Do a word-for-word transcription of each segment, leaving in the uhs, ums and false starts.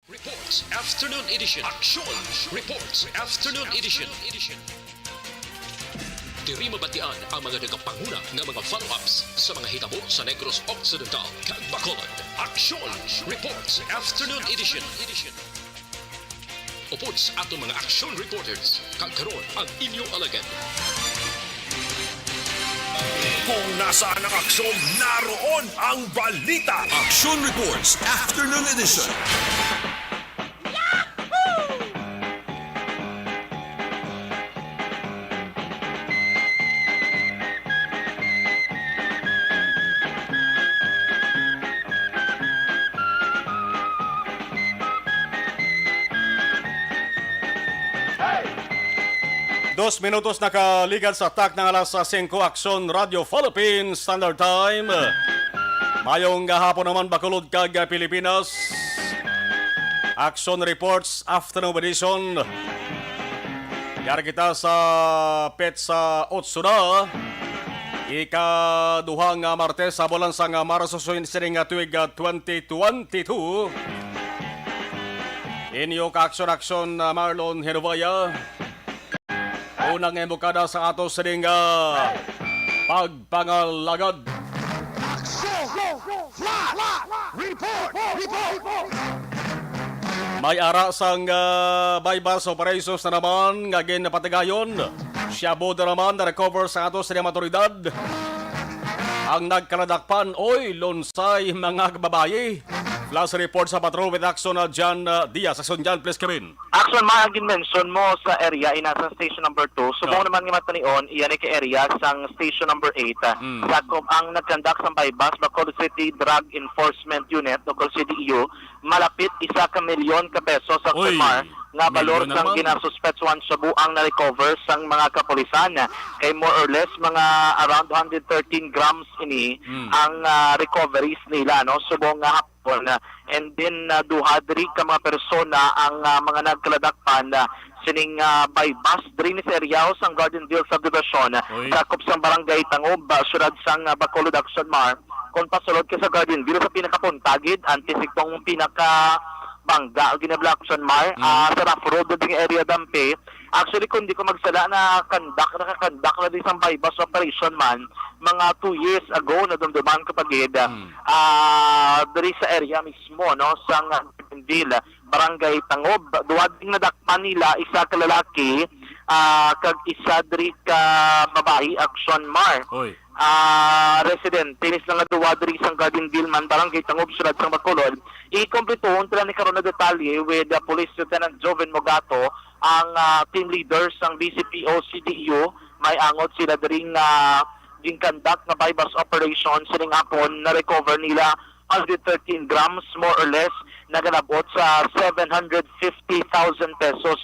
Reports Afternoon Edition. Action Reports Afternoon Edition. Diri mabatian ang mga nagapanguna nga mga follow-ups sa mga hitabo sa Negros Occidental kag Bacolod. Action Reports Afternoon Edition. Upod sa atong mga action reporters, kag karon ang inyo alagad. Kung nasaan ang aksyon, naroon ang balita. Action Reports Afternoon Edition. Dos minutos nakaligad sa takna nga alas singko, Aksyon Radio Philippines Standard Time. Mayong gahapon naman, Bacolod kag Pilipinas. Action Reports Afternoon Edition. Yari kita sa petsa otso na, ikaduha nga Martes sa bulan sang Marso, sin-, sining nga tuig, ah, twenty twenty-two. Inyo ka-action-action, ah, Marlon Hinovaya. Unang embukada sa ato sining, ah, pagpangalagad. Action! Flash! Report! Report! May ara sang, ah, buy-bust operations na naman nga ginpatigayon. Shabu na naman na-recover sa ato sining mga awtoridad. Ang nagkaladakpan, oy, lunsay mga babayi. Flash report sa Patrol with Action, ah, Jan, ah, Diaz. Action, Jan, please come in. Action, Mar, ang ginmention mo sa area, ina sa station number two. Subong Oh. naman nga matanion, iya ni ka area sang station number eight. Ah, Mm. sakop ang nag-conduct sang buy-bust, Bacolod City Drug Enforcement Unit, o C D E U, malapit isa ka milyon ka pesos sa Uy, Mar, nga balor milyon na sang naman. ginasuspetsuhan shabu ang na-recover sang mga kapulisan. Kay more or less, mga around hundred thirteen grams ini Mm. ang, ah, recoveries nila, no? Subong nga hapon, ah, and then, ah, duha diri ka mga persona ang, ah, mga nagkaladakpan, ah, sining, ah, buy-bust diri ni sa area sang Gardenville Subdivision, Uy. sakop sang Barangay Tangob, ah, siyudad sang, ah, Bacolod, Action Mar. Kung pasulod ka sa Gardenville, sa pinakapunta gid, antes itong pinakabangga, ginabla, Action Mar, Mm. ah, sa rough road, ding area Dampi. Actually, kung di ko magsala, na-conduct, naka-conduct na di sang buy-bust operation man, mga two years ago, nadumduman ko pa gid, Mm. ah, diri sa area mismo, no, sang Gardenville, Barangay Tangob. Duha ding nadakpan nila, isa ka lalaki, ah, kag isa diri ka babayi, Action Mar. Oy. Ah, residente ni sila nga duha diri sang Gardenville man, Barangay Tangob, siyudad sang Bacolod. Ikompletohon ta lang ni karon na detalye with, ah, Police Lieutenant Joven Mogato, ang, ah, team leader sang B C P O C D E U. May angot sila diri nga gin-conduct nga buy-bust operation sining hapon. Na-recover nila hundred thirteen grams, more or less, nagalabot sa seven hundred fifty thousand pesos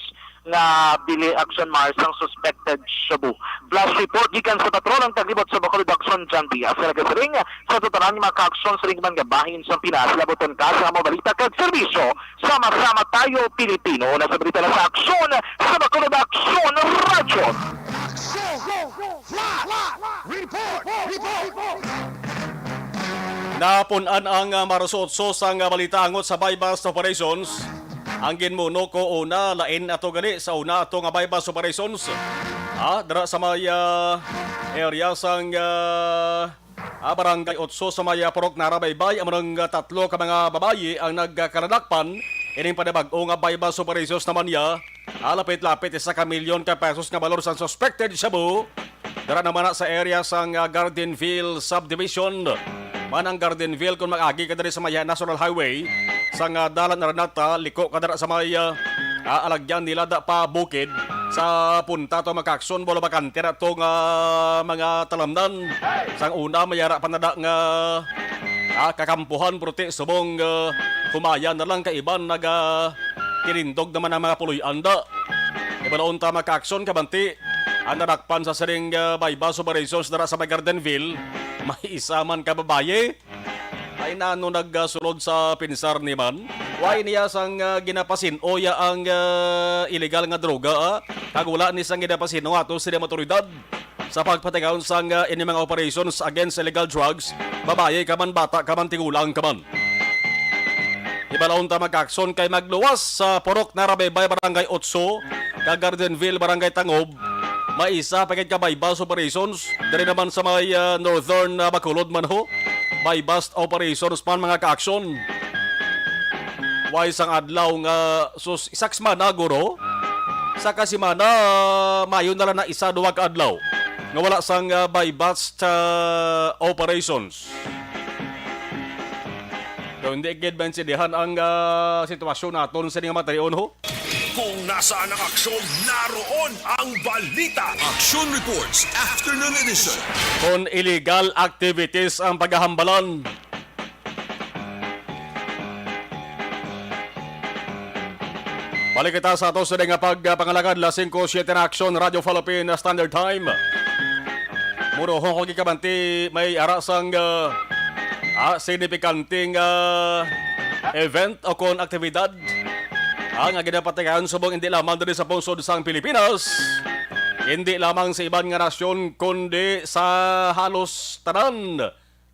nga bili, Action Mar, sang suspected shabu. Flash report gikan sa patrol ang taglibot sa Bacolod, Action, Jan Diaz, nga nagasiring sa tanan nga mga ka-aksyon sa lingban nga bahin sang Pinas. Labuton ka sa mga balita kag serbisyo Sama-sama Tayo Pilipino. Una sa balita na sa Aksyon sa Bacolod, Aksyon Radyo. Action! Flash! Report! Report! Napun-an ang, ah, Marso otso sang, ah, balita angot sa buy-bust operations. Ang ginmuno ko una, lain ato gani sa una ato nga buy-bust operations. Ah, dira sa may, ah, area sang, ah, ah, Barangay Otso sa may, ah, Purok Narabaybay, amo nang, ah, tatlo ka mga babayi ang nagkaladakpan ining panibag-o nga buy-bust operations naman niya. Ah, lapit-lapit isa ka milyon ka pesos nga balor sang suspected shabu. Dara naman na sa area sang, ah, Gardenville Subdivision. Man ang Gardenville kung mag-agi ka diri sa may National Highway, sang, ah, Dalan Aranata, liko ka dira sa may, ah, ah, alagyan nila da pa bukid. Sa punta to, mga ka-aksyon, wala bakante na to nga mga talamnan. Sang una, may ara pa na da nga, ah, kakampuhan, puti subong, ah, humaya na lang kay iban naga tinindog naman ang mga puloy-an da. Iba na unta, mga ka-aksyon, kabanti ang nadakpan sa sining, ah, buy-bust operations dara sa may Gardenville. May isa man ka babayi. Ay, nano nagsulod sa pinsar ni man? Why niya sang, ah, ginapasin-o ya ang, ah, illegal nga droga, ah? Kag wala ni sang ginapasin-o ato sa mga otoridad sa pagpatigayon sang, ah, ini mga operations against illegal drugs, babayi ka man, bata ka man, tigulang ka man. Di Palaunta magkakson kay magluwas sa Purok Narabaybay, Barangay Otso, kag Gardenville, Barangay Tangob. May isa pa gid ka buy-bust operations diri naman sa may, ah, Northern, ah, Bacolod man ho. Buy-bust operations man, mga kaaksyon. Way sang adlaw nga, sus, isa ka semana, guro. Sa ka semana, mayo na lang na isa, duha ka adlaw nga wala sang, ah, buy-bust, ah, operations. Kung hindi gid maintindihan ang, ah, sitwasyon naton sa ining mga talion, ho. Kung nasaan ang aksyon, naroon ang balita. Action Reports, Afternoon Edition. Kung illegal activities ang paghahambalan. Balik kita sa ato sa nga pagpangalagad, alas singko siete na aksyon, Radyo Philippine Standard Time. Murohon ko gikabanti, may ara sang, ah, ah, signifikanteng, ah, event o kon aktibidad, ah, nga ginapatigayon subong hindi lamang diri sa pungsod sang Pilipinas, hindi lamang sa iban nga nasyon, kundi sa halos tanan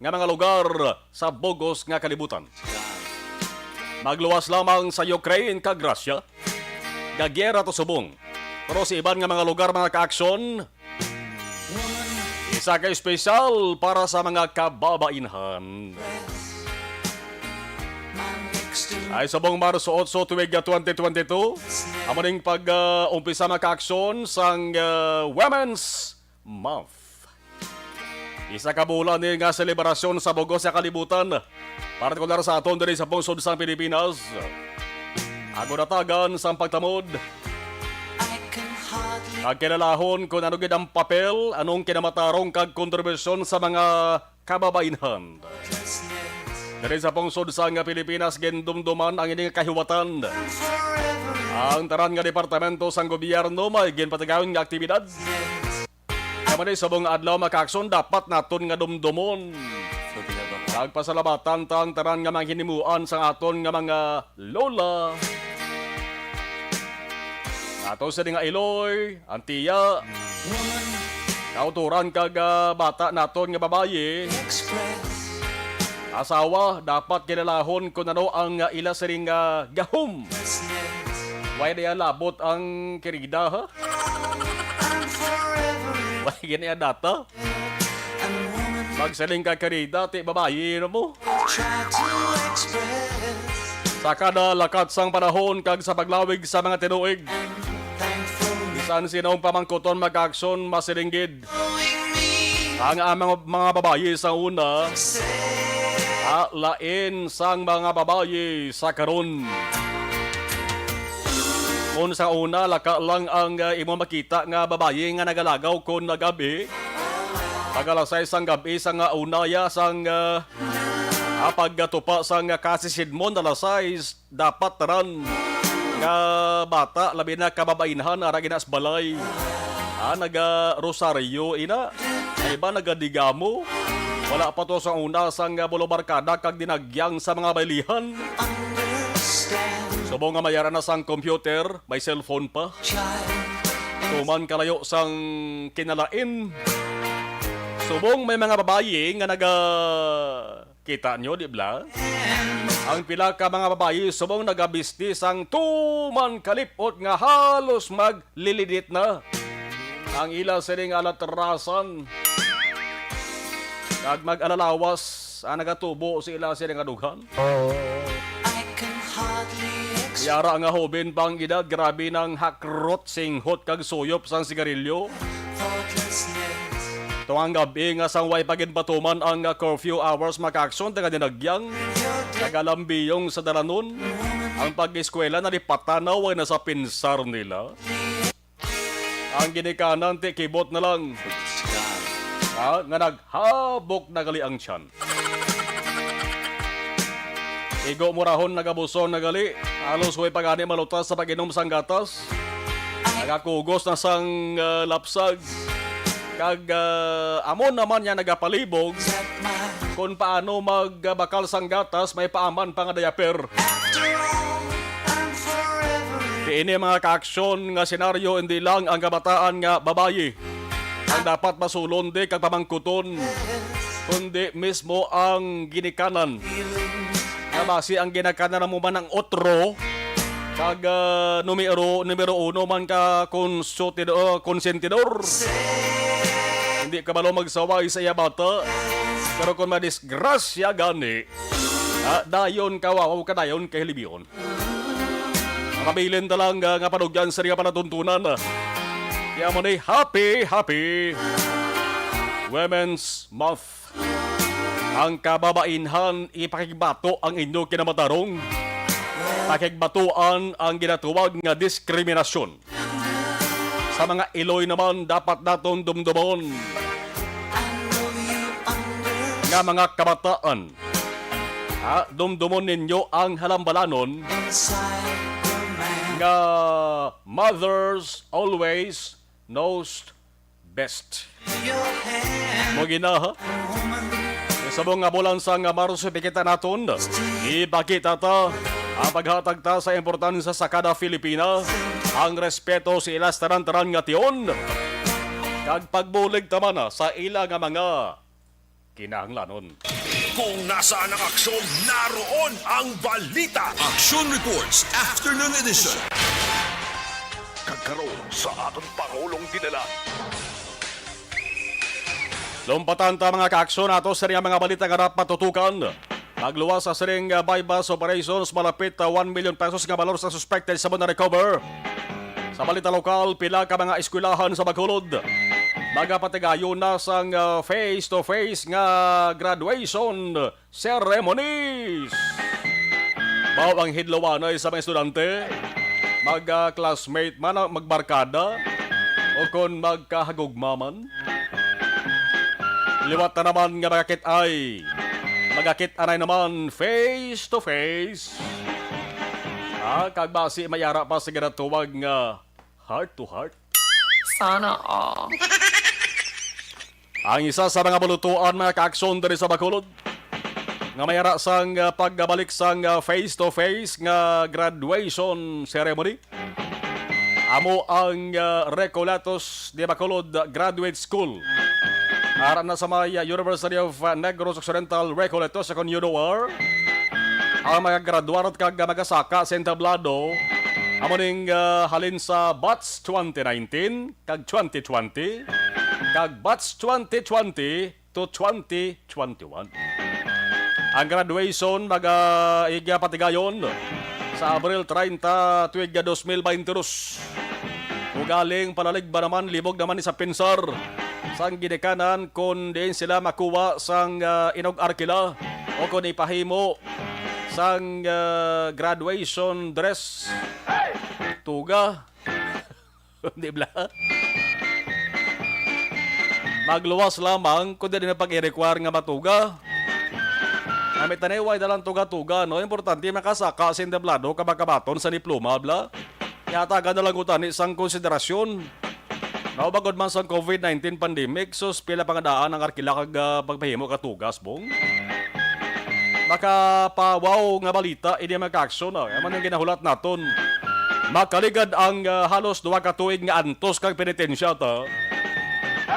nga mga lugar sa bug-os nga kalibutan. Magluwas lamang sa Ukraine kag Russia, gagiyera to subong. Pero sa iban nga mga lugar, mga kaaksyon, isa ka espesyal para sa mga kababainhan. Ay, subong Marso otso tuig twenty twenty-two, amo ning pag, ah, umpisa, mga kaaksyon, sang, ah, Women's Month. Isa ka bulan ni nga selebrasyon sa bug-os nga kalibutan, partikular sa aton diri sa pungsod sang Pilipinas. Ang ginatagan sang pagtamod, ang kilalahon kung ano gid ang papel, anong kinamatarong kag kontribusyon sa mga kababainhan. Diri sa pungsod sang Pilipinas, gindumduman ang ini nga kahiwatan. Ang tanan nga departamento sang gobyerno may ginpatigayon nga aktibidad. Kamo ni subong adlaw, mga kaaksyon, dapat naton nga dumdumon. Nagpasalamatan ta ang tanan nga mga hinimuan sang aton nga mga lola. Ato sini nga iloy, antiya, kauturan kag, ah, bata naton nga babayi. Asawa, dapat kilalahon kung ano ang, ah, ila sining, ah, gahom. Why diya labot ang kirida, ha? Why gani ang data? Magsiling ka, kirida, ti babayi na mo. Sa kada lakat sang panahon kag sa paglawig sa mga tinuig, bisan sinong pamangkuton, mga kaaksyon, masiling gid. Ang, ang mga, mga babayi sa una, ah, lain sang mga babayi sa karon. Kung sa una, laka lang ang, ah, imo makita nga babayi nga nagalagaw kon gab-i. Pag alas sais sang gab-i, sa nga una ya, sang, ah, ah, pagtupa sang kasisidmon, alas sais, dapat tanan nga bata, labi na kababainhan, ara gina sa balay. Ah, naga-rosaryo, ina. Ang iba, naga-De Gamo. Wala pa to sa una sang, ah, bulobarkada kag dinagyang sa mga baylihan. Subong nga may ara na sang computer, may cellphone pa. Tuman kalayo sang kinalain. Subong may mga babayi nga naga Kita nyo, di bala? Ang pila ka mga babayi subong nagabisti sang tuman kalipot nga halos maglilidit na ang ila sining alatrasan. Kag mag-alalawas ang nagatubo sa ila sining nga dughan. Yara nga hoben pang edad, grabe nang hakrot, singhot kag suyop sang sigarilyo. Tuang gab-i nga sang way pa ginpatuman ang, ah, curfew hours, mga kaaksyon, taga dinagyang, taga lambiyong sa dalanon. Ang pag-eskwela nalipatan na, way na sa pinsar nila. Ang ginikanan, ti kibot na lang. Ha? Nga naghabok na gali ang tiyan. Igo murahon nagabuson na gali. Halos way pa gani malutas sa pag-inom sang gatas. Nagakugos na sang, ah, lapsag. Kag, ah, amo naman niya nagapalibog kung paano magbakal sang gatas, may paaman pa nga diaper. Diin ni mga kaaksyon nga senaryo, hindi lang ang kabataan nga babayi ang dapat masulon di kag pamangkuton, kundi mismo ang ginikanan nga basi ang ginakana na mo man ang otro, kag, ah, numero, numero uno man ka konsutidor, konsentidor. Hindi ka balo magsaway sa iya bata. Pero kung madisgrasya gani, ah, dayon kawawa ka, dayon kahilibion. Mabilin ta lang, ah, nga panugyan sa iya palatuntunan. Kaya mo ni Happy, Happy Women's Month. Ang kababainhan, ipakigbato ang inyo kinamatarong. Pakigbatuan ang ginatawag nga diskriminasyon. Sa mga iloy naman, dapat naton dumdumon nga mga kabataan, ha, dumdumon ninyo ang halambalanon nga mothers always knows best. Mo gina, ha? Sa mga bulan sang Marso, ipakita naton, ipakita ta ang paghatag ta sa importansya sa kada Filipina, ang respeto sa ila tanan-tanan nga tion, kag pagbulig ta man sa ila nga mga kinahanglanon. Kung nasaan ang aksyon, naroon ang balita. Action Reports, Afternoon Edition. Kag karon sa aton Pangulong Dinala. Lumpatan ta, mga kaaksyon, ato sa mga balita nga dapat tutukan. Nagluwas sa siring, uh, buy-bust operations, malapit, uh, one million pesos nga balor sa suspected sa mga recover. Sa balita lokal, pila ka mga eskwelahan sa Bacolod magapatigayon na sang, uh, face-to-face nga graduation ceremonies. Mao ang hidlawanay sa mga estudyante, mag-classmate man, magbarkada, o kon magkahagugma man. Liwat na naman nga magakit-ay, magakit-anay naman face to face. Ah, kag basi may ara pa sa ginatawag nga heart to heart. Sana all. Ang isa sa mga bulutuan, mga kaaksyon, diri sa Bacolod, nga may ara sang, ah, pagbalik sang, ah, face-to-face nga graduation ceremony, amo ang, ah, Recoletos de Bacolod Graduate School. Ara na sa may, ah, University of, ah, Negros Occidental, Recoletos, sa kon U N O R. Ang mga graduar kag magasaka sa entablado, amo ning, ah, halin sa batch twenty nineteen, kag twenty twenty, kag batch twenty twenty to twenty twenty-one. Ang graduation maga-, igapatigayon sa Abril treinta, tuig nga dos mil baynte dos. Ugaling palaligba naman, libog naman ni sa pinsar sang ginikanan kon diin sila makuha sang, ah, inug-arkila o kon ipahimo sang, ah, graduation dress. Tuga. Di bala? Magluwas lamang kung di na pag-i-require nga matuga. Kami taniway na lang tuga-tuga, no? Importante makasaka sa entablado, kabakabaton sa diploma, bla. Yatagan na lang ko tani sang konsiderasyon. Naubagod man sang covid nineteen pandemic, sus, pila pa nga daan ang arkila kag, ah, pagpahimo ka tugas, bong. Makapawaw nga balita, ini ang mga kaaksyon, ah. Yan man ang ginahulat naton. Makaligad ang, ah, halos duha ka tuig nga antos kag penitensya ta.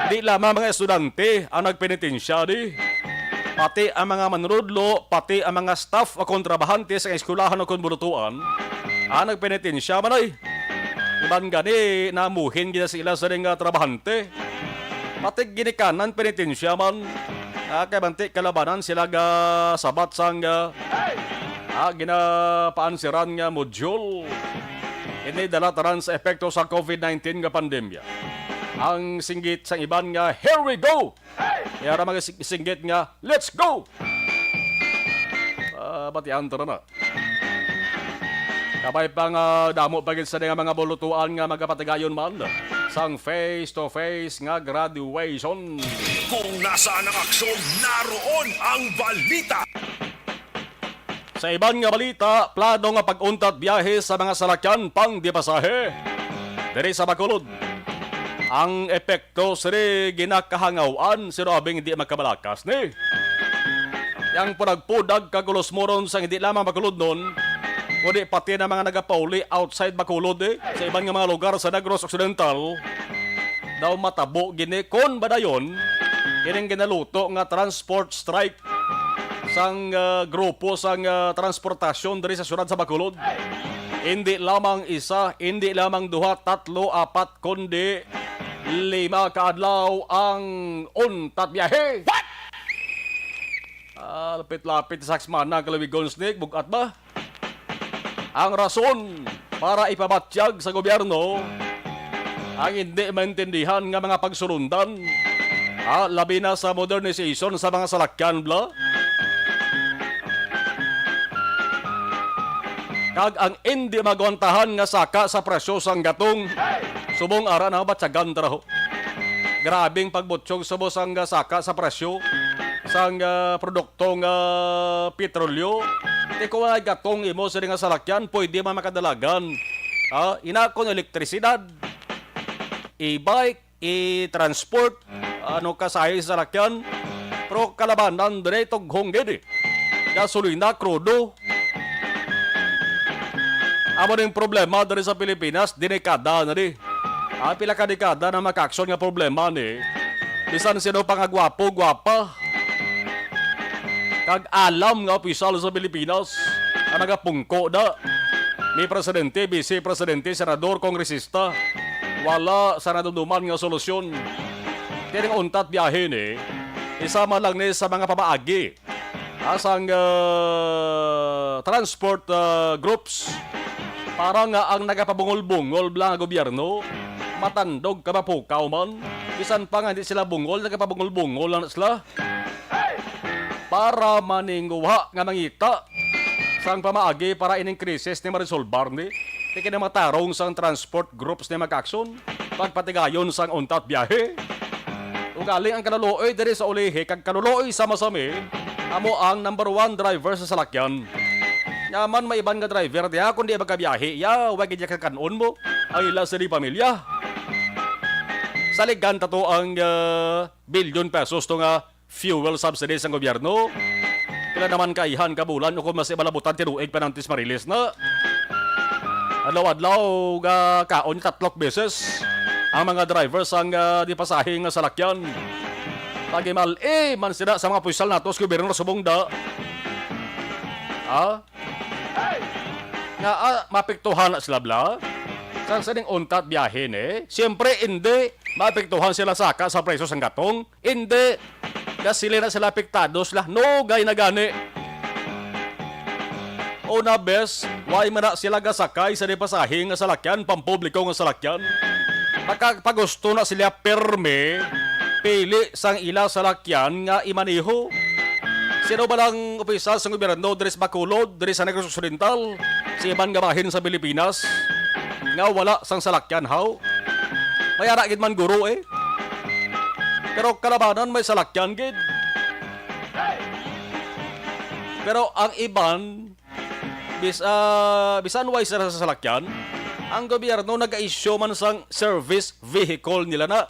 Di lamang mga estudyante ang nagpenitensya, di. Pati ang mga manunodlo, pati ang mga staff o kon trabahante sa eskwelahan o kon bulutuan, ang nagpenitensya man ay. Iban gani, namuhin gid sila sa ring, ah, trabahante. Pati ginikanan penitensya man. Ah, kay banti kalabanan sila ga sabat sang, ah, ah, ginapaansiran nga module. Ini dala tanan sa epekto sa covid nineteen nga pandemya. Ang singgit sang iban nga, "Here we go!" Yara mga sing-, singgit nga, "Let's go!" Ah, batian ta na. Kabay pa nga damo pa gid sa nga mga bulutuan nga magapatigayon man sang face-to-face nga graduation. Kung nasaan ang aksyon, naroon ang balita. Sa iban nga balita, plano nga pag-untat biyahe sa mga salakyan pang di pasahe diri sa Bacolod. Ang epekto sini ginakahangaw-an, sino abing di makabalakas ni. Yang pudag-pudag kag ulos-muron sang hindi lamang Bacolodnon, kundi pati na mga nagapauli outside Bacolod, eh, sa iban nga mga lugar sa Negros Occidental, daw matabo gini kon badayon ining ginaluto nga transport strike. sang, ah, grupo sang, ah, transportasyon diri sa siyudad sa Bacolod. Hindi lamang isa, hindi lamang duha, tatlo, apat, kundi lima ka adlaw ang untat biyahe. What? Ah, lapit-lapit sa semana ang kalawigon, Snick. Bug-at ba? Ang rason para ipabatyag sa gobyerno ang hindi maintindihan nga mga pagsulundan, ah, labi na sa modernization sa mga salakyan, bla. Kag ang indi magwantahan nga saka sa presyo sang gatong, subong ara na batyagan traho. Grabing pagbutyog subong sang saka sa presyo sang, ah, produkto nga petrolyo. Ti kung walay gatong imo sini nga salakyan, pwede man makadalagan. Ah, ina kon elektrisidad, e-bike, i-transport, ano ka sahi sa salakyan, pero kalabanan diri tughong gid eh. Gasolina, krudo. Amo ning problema diri sa Pilipinas, dinekada na di. Ah, pila ka dekada na makaaksyon nga problema ni. Bisan sino pa nga gwapo, gwapa. Kag alam nga opisyal sa Pilipinas ang nagapungko da. May presidente, vice presidente, senador, kongresista. Wala sa nadumduman nga solusyon. Kaya nga untat biyahe ni, isa man lang ni sa mga pamaagi, ah, sang, ah, transport, ah, groups para nga ang nagapabungol-bungol bla nga gobyerno matandog ka mapukaw man. Bisan pa nga hindi sila bungol, nagapabungol-bungol lang sila para maninguha nga mangita sang pamaagi para ining krisis ni marisolbar ni. Ti kini matarong sang transport groups ni mag-action pagpatigayon sang untat biyahe. Ugaling ang kaluluoy diri sa ulihi kag kaluluoy sa masami amo ang number one driver sa salakyan. Nga man may iban nga driver diha, kundi magkabiyahe ya, wa gid ya kakan-on mo ang ila sa di pamilya. Saligan ta to ang, ah, bilyon pesos to nga fuel subsidy sang gobyerno. Pila naman kaihan ka bulan o kung mas ibalabutan tinuig pa ng Tismarilis na. Adlaw-adlaw nga kaon tatlok beses ang mga driver sang, ah, di pasahe nga salakyan. Pagimal-i man sila sa mga opisyal nato sa gobyerno subong da. Ha? Nga, ah, mapiktuhan na sila bla? Sang sining untat biyahe ni? Siyempre, hindi. Mapiktuhan sila saka sa presyo sang gatong? Hindi. Gasili na sila apektado sila. Nugay na gani. Una bes, way man na sila gasakay sa di pasahe nga salakyan, pampubliko nga salakyan. Makagpagusto na sila pirmi, pili sang ila salakyan nga imaneho. Sino ba lang opisyal sa gobyerno diri sa Bacolod, diri sa Negros Occidental, sa iban nga bahin sa Pilipinas, nga wala sang salakyan, haw? May ara gid man guro, eh. Pero kalabanan may salakyan gid. Pero ang iban, bis-, ah, bisan way sila sa salakyan, ang gobyerno nag-issue man sang service vehicle nila na.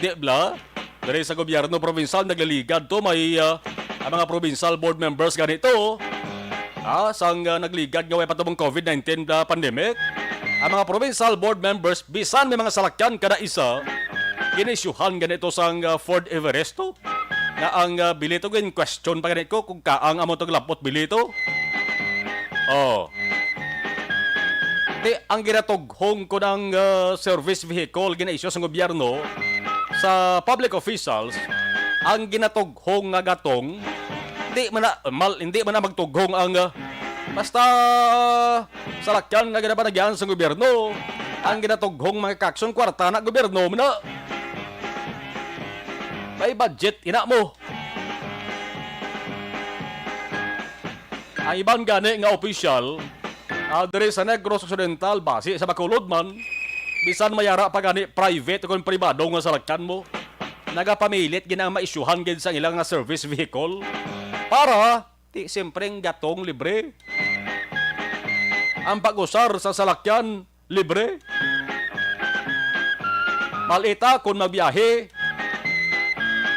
Di bla? Diri sa gobyerno provincial, nagliligad to. May, ah, ang mga provincial board members ganito, ah, sang, ah, nagligad nga way pa tubong covid nineteen na pandemic. Ang mga provincial board members, bisan may mga salakyan kada isa, ginisyuhan ganito sang, ah, Ford Everest to. Nga ang, ah, bilito, gin-question pa gani ko kung kaang amo to lapot bilito. Oh. Di, ang ginatughong ko ng, ah, service vehicle gina-issue sa gobyerno sa public officials, ang ginatughong nga gatong, di man na, mal, hindi man na magtughong ang, ah, basta salakyan nga ginapanagyan sa gobyerno, ang ginatughong mga kakson kwarta na gobyerno man na. May budget, ina mo. Ang iban gani nga opisyal, ah, diri sa Negros Occidental, basi sa Bacolod man, bisan may ara pa gani private o kung pribado nga salakyan mo, nagapamilit gid ang maisyuhan gid sa ilang nga service vehicle para ti, siyempre, ang gatong libre. Ang pag-usar sa salakyan, libre. Malita kung magbiyahe,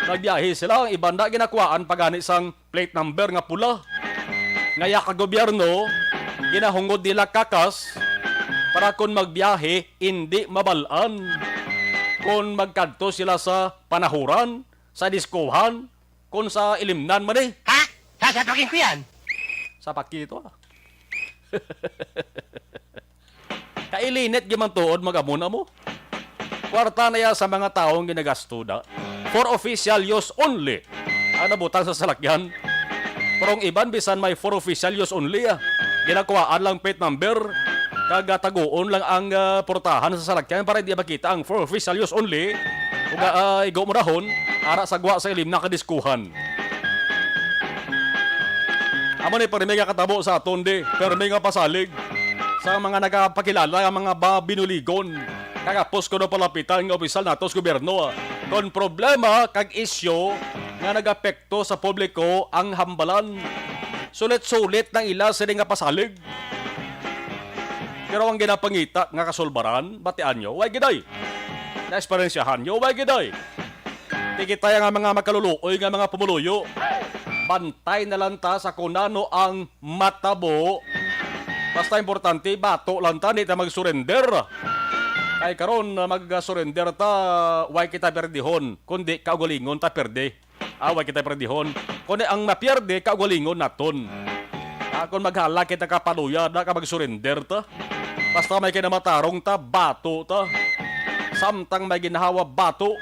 magbiyahe sila, ang iban na ginakuhaan pa gani sang plate number nga pula. Ngaya ka gobyerno, ginahungod nila kakas para kung magbiyahe, hindi mabalaan kung magkadto sila sa panahuran, sa diskohan, kung sa ilimnan man eh. Ha? Sapakin ko yan. Sapaki ito, ah. Kailinit gyud man tuod, mag-amo na mo. Kwarta na ya sa mga taong ginagasto da. For official use only ang nabutang sa salakyan. Pero ang iban, bisan may for official use only, ah, ginakuhaan lang plate number, kag, ah, taguon lang ang, ah, portahan sa salakyan para hindi makita ang for official use only. Ug, ah, igo mo dahon, ara sa gwa sa ilim nakadiskuhan. Amo ni permi nga katabo sa aton di, permi nga pasalig sa mga nagapakilala nga mga ba binuligon. Kagapos ko na palapitan nga opisyal nato sa gobyerno, ah, kon problema kag isyu nga nagapekto sa publiko ang hambalan. Sulit-sulit nang ila sini nga pasalig. Pero ang ginapangita nga kasulbaran, batian nyo, way giday. Naeksperyensyahan nyo, way giday. Di kita nga mga makaluluoy nga mga pumuluyo. Bantay na lang ta sa kung ano ang matabo. Basta importante, bato lang ta, di ta mag-surrender. Kay karon, mag-surrender ta, way kita perdihon, kundi kaugalingon ta perde. Ah, way kita perdihon. Kundi ang mapierde, kaugalingon naton. Ah, kung maghala kita ka paluya, da ka mag-surrender ta. Basta may kinamatarong ta, bato ta. Samtang may ginhawa, bato.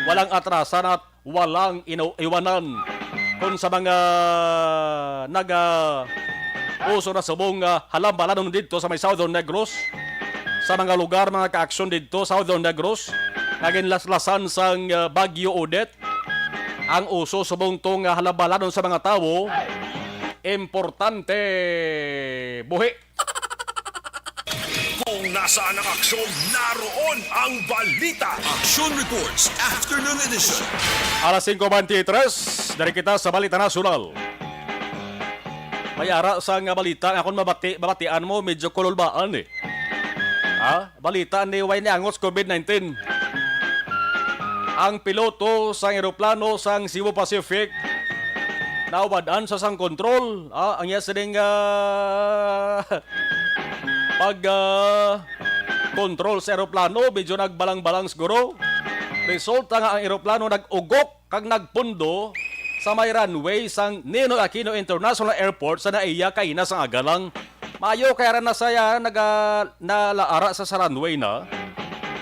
Walang atrasan at walang ino-, iwanan. Kung sa mga naga uso na subong, ah, halambalanon didto sa may Southern Negros, sa mga lugar, mga kaaksyon didto, Southern Negros, nga ginlaslasan sang, ah, Bagyo Odette, ang uso subong to nga halambalanon sa mga tawo, importante buhi. Kung nasaan ang aksyon, naroon ang balita. Aksyon Reports, Afternoon Edition. Alas singko beintitres, dari kita sa Balita Nasyonal. May ara sa nga balita nga akon mabati, mabatian mo, medyo kululbaan eh. Ha? Balita ni way niangos covid nineteen. Ang piloto sang eroplano sang Cebu Pacific naubad-an sa sang kontrol. Ah, ang iya sining, ah, pag, ah, kontrol sa eroplano, medyo nagbalang-balang siguro. Resulta nga ang eroplano nag-ugok kag nagpundo sa may runway sang Ninoy Aquino International Airport sa NAIA kaina sang aga lang. Maayo kay ara na saya naga-, nalaara sa, sa runway na,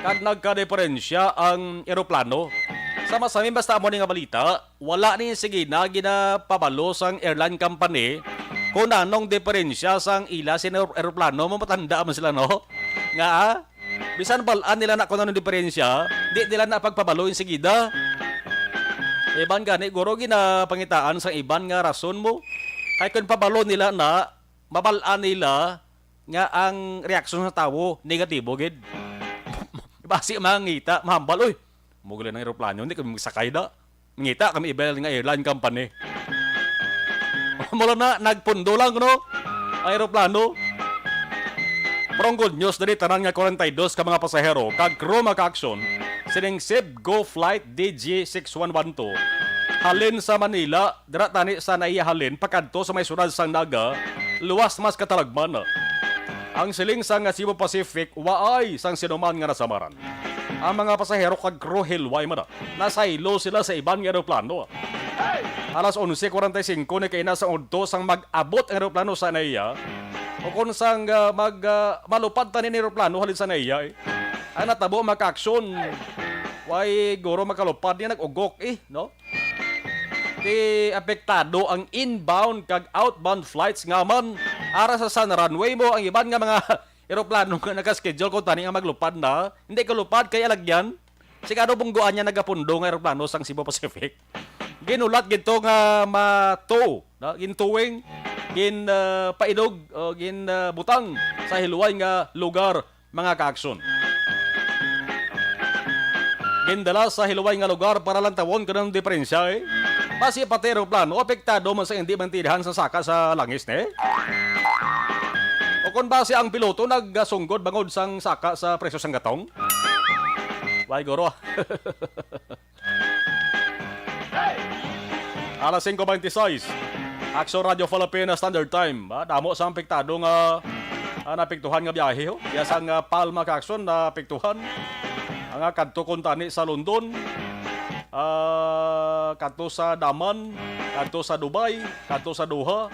kag nagkadiperensya ang eroplano. Sa masami, basta amo ni nga balita, wala ni sige na ginapabalo sang airline company kung anong diferensya sang ila sin aer-, eroplano. Mamatanda man sila, no? Nga, ah, bisan bal-an nila na kung anong diferensya, di nila na pagpabalo insigida. Iban gani, guro, ginapangitaan sang iban nga rason mo. Kay kung pabalo nila na, mabal-an nila nga ang reaksyon sa tawo negatibo gid. Basi mangita, mahambal, "Uy, muguli ng eroplano, hindi kami magsakay da." Ngita kami ibail nga airline company. Mula na, nagpundo lang, no? Ang eroplano. Pero ang good news, dali tanan nga kwarenta y dos ka mga pasahero kag crew makaaksyon sining Cebu Flight D G six one one two halin sa Manila, dira tani sa NAIA halin pakadto sa may syudad sang Naga, luwas mas katalagman. Ang siling sang Cebu Pacific, waay sang sinuman nga nasamaran. Ang mga pasahero kag crew hilway man na. Nasaylo sila sa iban nga eroplano. Alas onse kwarenta y singko ni kaina sang udto sang mag-abot ang eroplano sa NAIA, o kon sang, ah, mag, ah, malupad tani ni eroplano halin sa NAIA, eh. Ang natabo, makaaksyon. Way guro makalupad niya, nag-ugok, eh, no? Di apektado ang inbound kag outbound flights nga man ara sa san runway mo. Ang iban nga mga eroplano nga naka-schedule ko tani nga maglupad na, hindi kalupad kay alagyan. Sigado bungguan niya nagapundo nga eroplano sang Cebu Pacific. Ginulat gid to nga ma-tow, no? Gin-towing, gin, ah, paidog, o gin, ah, butang sa hilway nga lugar, mga kaaksyon. Gindala sa hilway nga lugar para lantawon kung anong diferensya, eh. Basi pati eroplano apektado man sa hindi maintindihan sa saka sa langis, ne? O kung basi ang piloto nagsunggod bangod sang saka sa presyo sang gatong? Way guro. Alas singko beintiseis. Aksyon Radyo Filipina Standard Time. Ah, damo sa apektado nga, ah, naapektuhan nga biyahe, ho. Iya sang, ah, Palma kaaksyon naapektuhan. Ang, ah, kadto kuntani sa London, ah, kadto sa Daman, kadto sa Dubai, kadto sa Doha,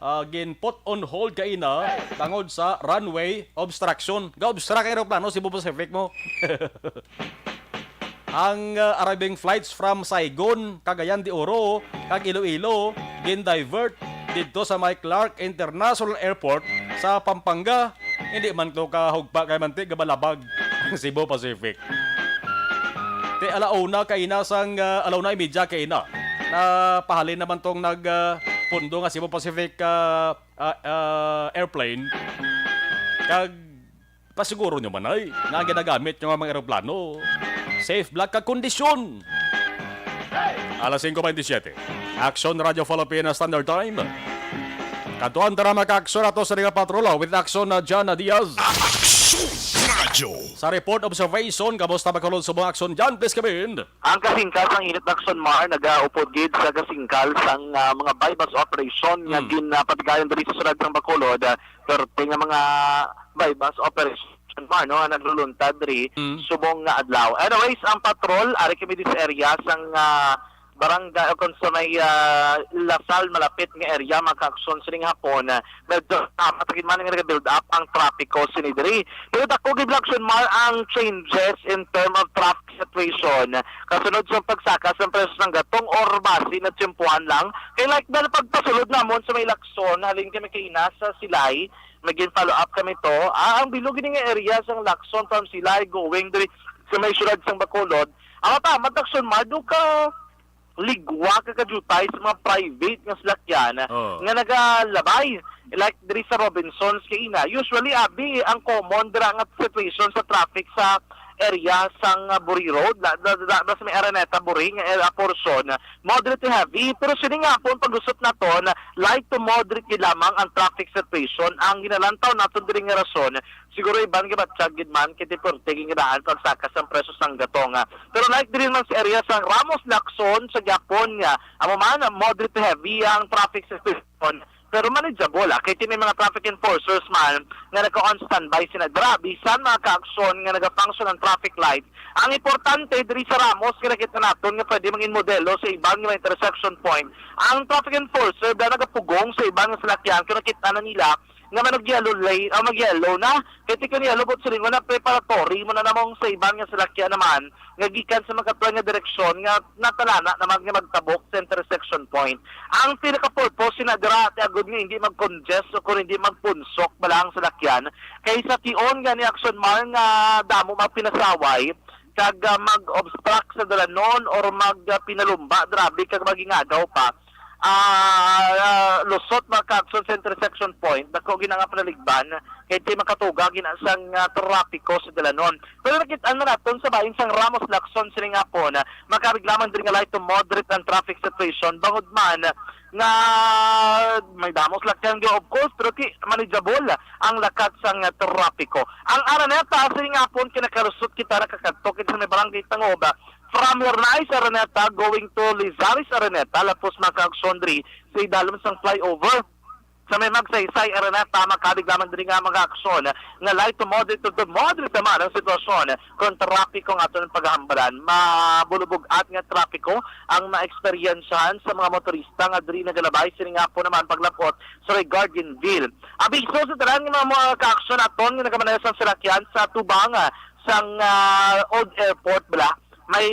ah, gin-put on hold kaina tungod sa runway obstruction. Ga-obstruct ang eroplano, Cebu Pacific mo. Ang, ah, arriving flights from Saigon, Cagayan de Oro, kag Iloilo gin-divert didto sa may Clark International Airport sa Pampanga. Hindi man to kahugpa kay manti gabalabag ang Cebu Pacific. Ti ala una kaina sang, ah, ala una y media kaina, napahalin naman tong nag, ah, pundo nga Cebu Pacific, ah, ah, ah, airplane. Kag pasiguro nyo man ay nga ang ginagamit nyo nga mga eroplano, safe black ka kondisyon. Alas singko bentisiete. Action Radio Philippines Standard Time. Kadtuan ta na makaaksyon ato sa nga patrola with action na John Diaz. Action Radio. Sa report observation, kamusta ba kulon sa mga aksyon dyan? Please come in. Ang kasingkal sang init na Aksyon Mar nagaupod gid sa kasingkal sang, ah, mga buy-bust operation nga Hmm. gin, ah, patigayon diri sa syudad sang Bacolod, ah, perti nga mga buy-bust operation Mar, no, nga nagluluntad diri Hmm. subong nga adlaw. Anyways, ang patrol ari kami di sa area sang, ah, barangay o kung sa may, ah, Lasal malapit nga area, mga kaaksyon, sining hapon, ah, medyo, ah, matagid man nga nag-build up ang trapiko sini diri. Pero dako gid, Aksyon Mar, ang changes in term of traffic situation. Kasunod sa pagsaka sa preso sang gatong or basi na tiyempuhan lang. Kay like na pagpasulod namon sa may Lacson, halin kami kaina sa Silay, magin follow up kami to. Ah, ang bilog ini nga area sang Lacson from Silay going diri sa may syudad sang Bacolod. Ang matamat Lacson, mado ka ligwa ka kajutay sa mga private nga salakyan Oh. nga nagalabay, like diri sa Robinsons kaina. Usually, abi, ang common dira nga situation sa traffic sa area sang, ah, Buri Road, da, da, da, da sa may Araneta, Buri nga, eh, portion, moderate to heavy. Pero sini nga hapon, paglusot naton, light to moderate gid lamang ang traffic situation. Ang ginalantaw naton diri nga rason, siguro iban nga batyag gid man, kay ti perti gid nga daan pagsaka sang preso sang gatong. Pero like diri man sa area sang Ramos Lacson sa gyapon nga, amo man, moderate to heavy ang traffic situation. Pero manageable, ah, kay ti may mga traffic enforcers man nga naka-on standby sina dira. Bisan mga kaaksyon nga nagafunction ang traffic light, ang importante diri sa Ramos nga nakita naton nga pwede mangin modelo sa iban nga mga intersection point. Ang traffic enforcer ba nagapugong sa iban nga salakyan kung nakita na nila nga mag-yellow lane, ah, mag-yellow na. Kay ti kani yellow, but silingon na preparatory mo na namong sa iban nga salakyan naman nga gikan sa magkatuan nga direksyon nga natalana naman nga magtabok sa intersection point. Ang pinaka-purpose sina dira ti agud nga hindi mag-congest o kung hindi magpunsok bala ang salakyan. Kay sa tion gani, Aksyon Mar, nga damo magpinasaway kag, ah, mag-obstruct sa dalanon or mag, ah, pinalumba, grabe, kag magingagaw pa. Ah, ah, lusot mga kaaksyon sa intersection point, dako gid nga panaligban, kay ti makatuga gid na sang, ah, trapiko sa dalanon. Pero nakit-an man naton sa bahin sang Ramos Lacson sining hapon, ah, makabig lamang diri nga light to moderate ang traffic situation. Bangod man nga may damos lakyan gyud, of course, pero ti manageable ang lakat sang, ah, trapiko. Ang Araneta sining hapon, kinakalusot kita nakakadto kita sa may barangay Tangoba. From Hernais Araneta going to Lizares Araneta, lapos mga kaaksyon diri sa idalom sang flyover. Sa may Magsaysay Araneta, makabig lamang diri nga mga aksyon nga light to moderate to, to moderate naman ang sitwasyon kung trapiko nga aton paghambalan. Mabulubog-at nga trapiko ang maeksperiensyahan sa mga motorista nga diri nagalabay sining hapon naman paglapot sa Regardinville. Abiso sa tanan nga mga, mga kaaksyon aton nga nagamaneho sang salakyan sa tubang, ah, sang, ah, Old Airport, bala. May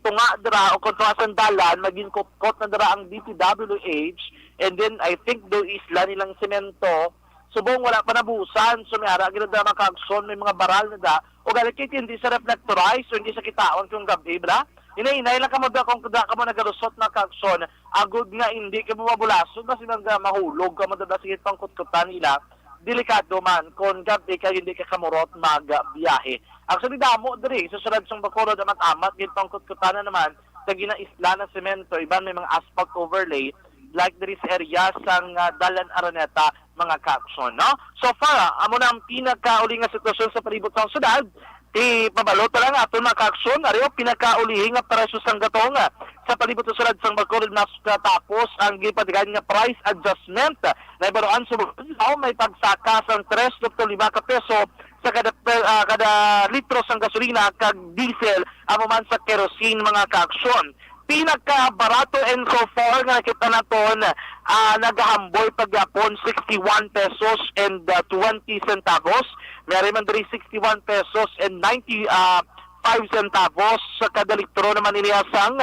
tunga dira o kontra sang dalan, magin kutkot na dira ang D P W H, and then I think do isla nilang semento. Subong wala pa nabusan, so may ara gid na dira mga kaaksyon, may mga baral na da. O gali kay hindi sa reflectorize, o hindi sa kitaon kung gabi, bala. Hinay-hinay lang kamo da kung da kamo nagalusot mga kaaksyon, agud nga hindi kamo mabulasod, basi nga mahulog kamo da, sige pangkutkutan nila. Delikado man kon gabi kay hindi ka kamurot magbiyahe. Actually, damo diri sa siyudad sang Bacolod, amat-amat gid pangkutkutanan naman sa ginaisla na semento, iban may mga asphalt overlay, like diri sa area sang, ah, Dalan Araneta, mga kaaksyon, no? So far, ah, amo na ang pinakauli nga sitwasyon sa palibot sang syudad. Ti pabalo ta lang aton mga kaaksyon, ari ang pinakaulihi nga presyo sang gatong, ah, sa palibot sa syudad sang Bacolod, mas katapos ang gipatigayon nga price adjustment. Nahibaluan sa Bugnaw, may pagsaka sang tres punto lima ka peso sa kada pe-, ah, kada litro sang gasolina kag diesel, amo man sa kerosene, mga kaaksyon. Pinakabarato and so far nga nakita naton, ah, nagahamboy pagyapon sixty-one pesos and, ah, twenty centavos. May ari man diri sixty-one pesos and ninety, ah, five centavos sa kada litro naman ini sang,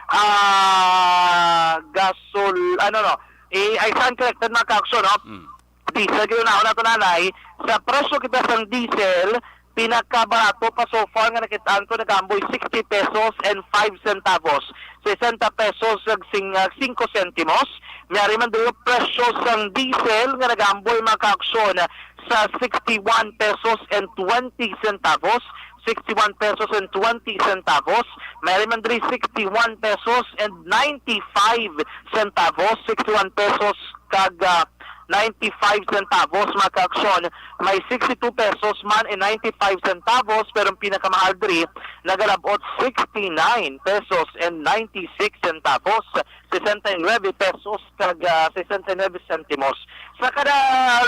ah, gasol-, ano, no, eh, ay, saan corrected, mga ka-aksyon, no? Mm. Diesel, gid, una nato, nanay, sa presyo kita sang diesel, pinakabarato pa so far nga nakitaan ko, nagaamboy sixty pesos and five centavos, sesenta pesos kag sing-, ah, singko sentimos. May ari man diri presyo sang diesel nga nagaamboy, mga ka-aksyon, sa sixty-one pesos and twenty centavos, sixty-one pesos and twenty centavos. May ari man diri sixty-one pesos and ninety-five centavos, sixty-one pesos kag, ah, ninety-five centavos, mga ka-aksyon. May sixty-two pesos man and ninety-five centavos, pero ang pinakamahal diri nagalabot sixty-nine pesos and ninety-six centavos, sesenta y nueve pesos kag, ah, sesenta y nueve sentimos. Sa kada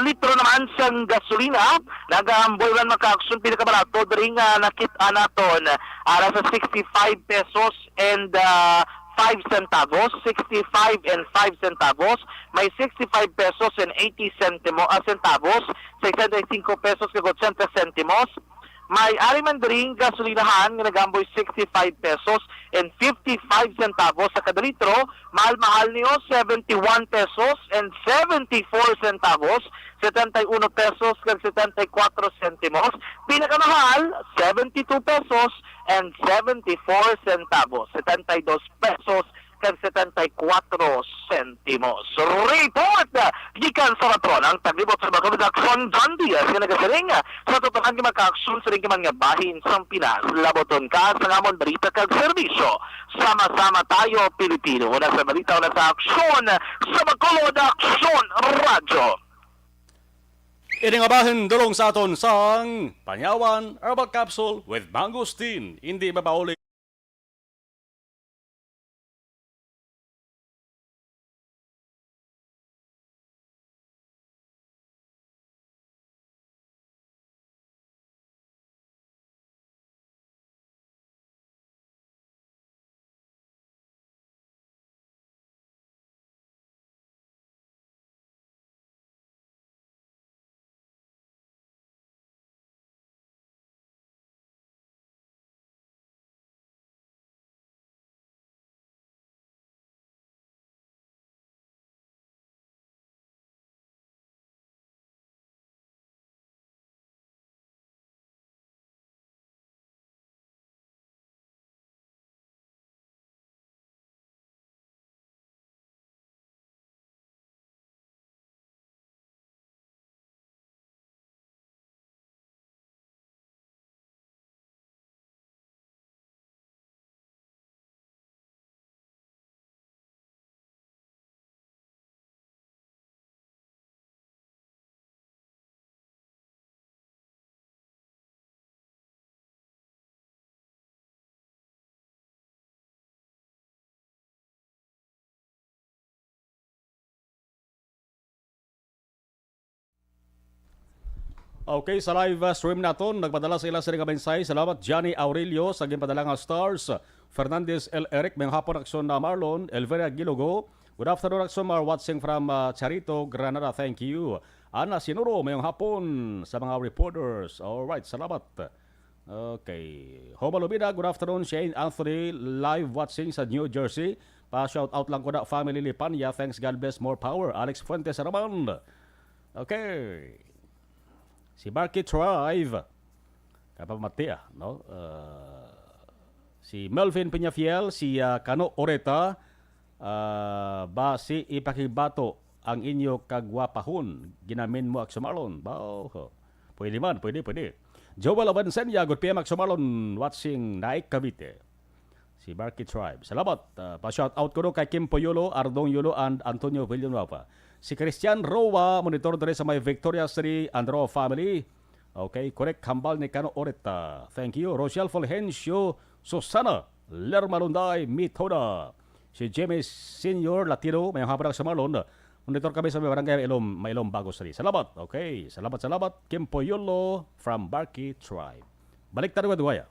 litro naman sang gasolina, nagaamboy man, mga ka-aksyon, pinakabarato diri nga nakit-an naton, ara sa sixty-five pesos and, ah, five centavos, sixty-five and five centavos, may sixty-five pesos and eighty sentimo-, ah, centavos, sesenta y cinco pesos kag ochenta sentimos. May ari man diri gasolinahan nga nagaamboy sixty-five pesos and fifty-five centavos sa kada litro. Mahal-mahal niyo, seventy-one pesos and seventy-four centavos, setenta y uno pesos kag setenta y cuatro sentimos. Pinakamahal, seventy-two pesos and seventy-four centavos, setenta y dos pesos kag setenta y cuatro sentimos. Report gikan sa patron ang taglibot sa mga produksyon, John Diaz, nga nagasiling, sa tutukan nga mga ka-aksyon sa ring man nga bahin sang Pinas, laboton ka sa amon balita kag serbisyo. Sama-sama tayo, Pilipino. Una sa balita, una sa aksyon, sa Bacolod Aksyon Radyo. Ini nga bahin dulong sa aton sang Panyawan Herbal Capsule with Mangosteen. Hindi mapauli. Okay, sa live, uh, stream naton, nagpadala sa ila sini nga mensahe. Salamat, Johnny Aurelio, sa ginpadala nga stars. Fernandez L. Eric, mayong hapon, Aksyon na Marlon. Elvira Gilogo, good afternoon, Aksyon Mar, watching from, uh, Charito, Granada. Thank you. Ana Sinuro, mayong hapon sa mga reporters. All right, salamat. Okay. Homa Lubida, good afternoon. Shane Anthony, live watching sa New Jersey. Pa-shout out lang ko na, family Lipanya. Thanks, God bless, more power. Alex Fuentes Raman. Okay. Si Barky Tribe. Kapamati, ah, no? Uh, si Melvin Peñafiel, si, ah, Kano Oreta, ah, basi ipakigbato ang inyo kagwapahon. Ginamin mo, Aksyon Marlon. Bao. Pwede man, pwede, pwede. Joel Abenseña, good P M, Aksyon Marlon, watching Naik, Cavite. Si Barky Tribe. Salamat. Ah, pa-shout out ko no kay Kim Poyolo, Ardong Yolo, and Antonio Villanueva. Si Christian Roa, monitor diri sa may Victoria City, and Roa family. Okay, correct. Hambal ni Kano Oreta. Thank you. Rochelle Fulgencio, Susana, Lerma Lunday, Mithoda. Si Jimmy Senior Latino, mayong hapon, Aksyon Marlon. Monitor kami sa may barangay Mailom, Mailom, Bago City. Salamat. Okay, salamat, salamat. Kim Poyolo from Barky Tribe. Balik tayo, Duwaya.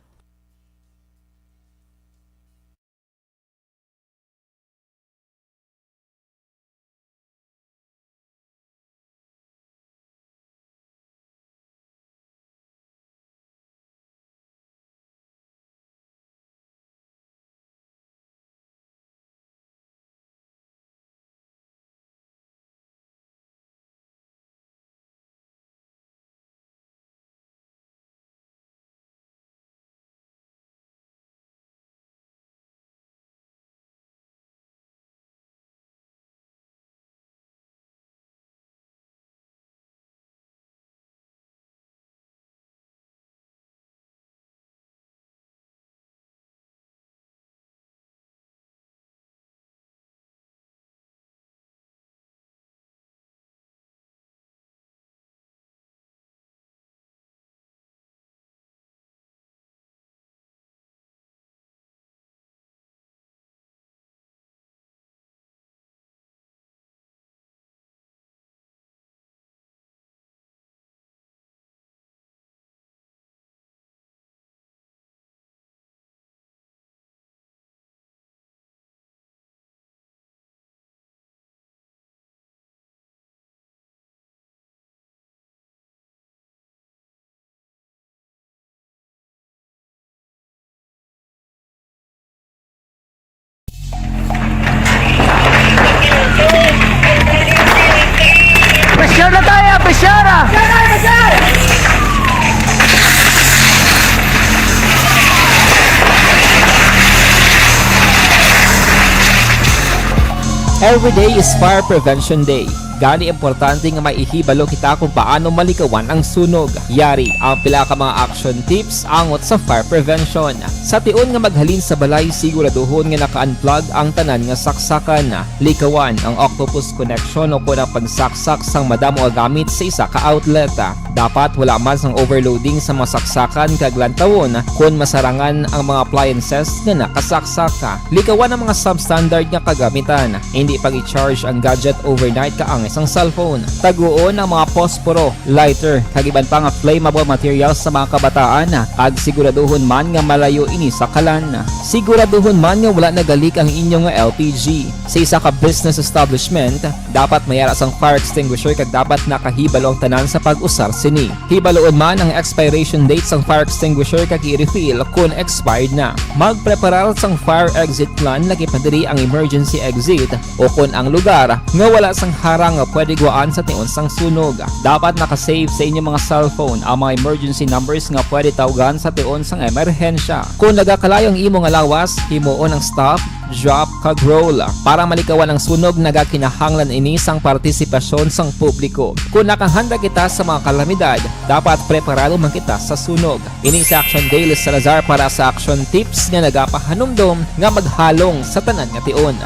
Every day is Fire Prevention Day. Gani, importante nga maihibalo kita kung paano malikawan ang sunog. Yari ang pila ka mga action tips angot sa fire prevention. Sa tion nga maghalin sa balay, siguraduhon nga naka-unplug ang tanan nga saksakan. Likawan ang octopus connection o kon ang pagsaksak sang madamo nga gamit sa isa ka outlet. Dapat wala man sang overloading sa mga saksakan kag lantawon kon masarangan ang mga appliances nga nakasaksak. Likawan ang mga substandard nga kagamitan. Indi pag-i-charge ang gadget overnight kaangay sang cellphone. Taguon ang mga posporo, lighter, kag iban pa nga flammable materials sa mga kabataan, kag siguraduhon man nga malayo ini sa kalan. Siguraduhon man nga wala nagalik ang inyo nga L P G. Sa isa ka business establishment, dapat may ara sang fire extinguisher kag dapat nakahibalo ang tanan sa pag-usar sini. Hibaloon man ang expiration date sang fire extinguisher kag i-refill kon expired na. Magpreparar sang fire exit plan, lakip na diri ang emergency exit, o kon ang lugar nga wala sang harang nga pwede guwaan sa tion sang sunog. Dapat naka-save sa inyong mga cellphone ang mga emergency numbers nga pwede tawgan sa tion sang emerhensya. Kon nagakalayo ang imo nga lawas, himuon ang stop, drop, kag roll. Para malikawan ang sunog, nagakinahanglan ini sang partisipasyon sang publiko. Kon nakahanda kita sa mga kalamidad, dapat preparado man kita sa sunog. Ini si Action Daily Salazar para sa Action Tips nga nagapahanumdom nga maghalong sa tanan nga tion.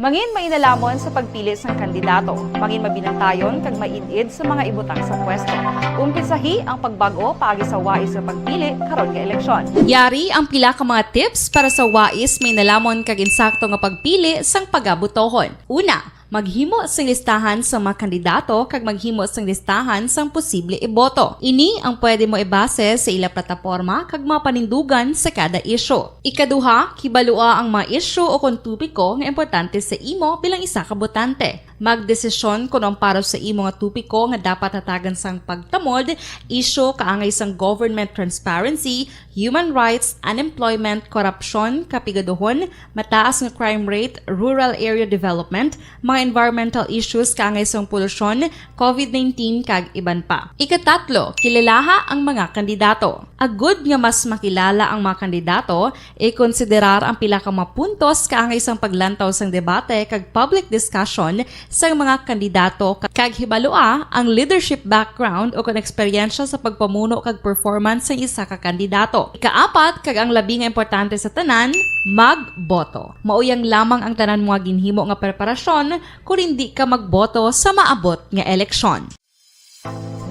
Mangin mainalamon sa pagpili sang kandidato. Mangin mabinantayon kag maid-id sa mga ibutang sa pwesto. Umpisahi ang pagbag-o paagi sa wais nga pagpili karon nga eleksyon. Yari ang pila ka mga tips para sa wais, mainalamon kag insakto nga pagpili sang pagabotohon. Una, maghimo sing listahan sa mga kandidato kag maghimo sing listahan sang posible iboto. Ini ang pwede mo ibase sa ila plataporma kag mga panindugan sa kada isyu. Ikaduha, kibalua ang mga isyu o kon topiko nga importante sa imo bilang isa ka botante. Magdesisyon kon ang para sa imo nga topiko nga dapat hatagan sang pagtamod, isyu kaangay sang government transparency, human rights, unemployment, korupsyon, kapigaduhon, mataas nga crime rate, rural area development, mga environmental issues kaangay sang polusyon, covid nineteen, kag iban pa. Ikatatlo, kilalaha ang mga kandidato. Agud nga mas makilala ang mga kandidato, ikonsiderar ang pila ka mga puntos kaangay sang paglantaw sang debate kag public discussion sang mga kandidato, kag hibalua ang leadership background o kon eksperyensya sa pagpamuno kag performance sang isa ka kandidato. Ikaapat, kag ang labi nga importante sa tanan, magboto. Mauyang lamang ang tanan mo nga ginhimo nga preparasyon kon indi ka magboto sa maabot nga eleksyon.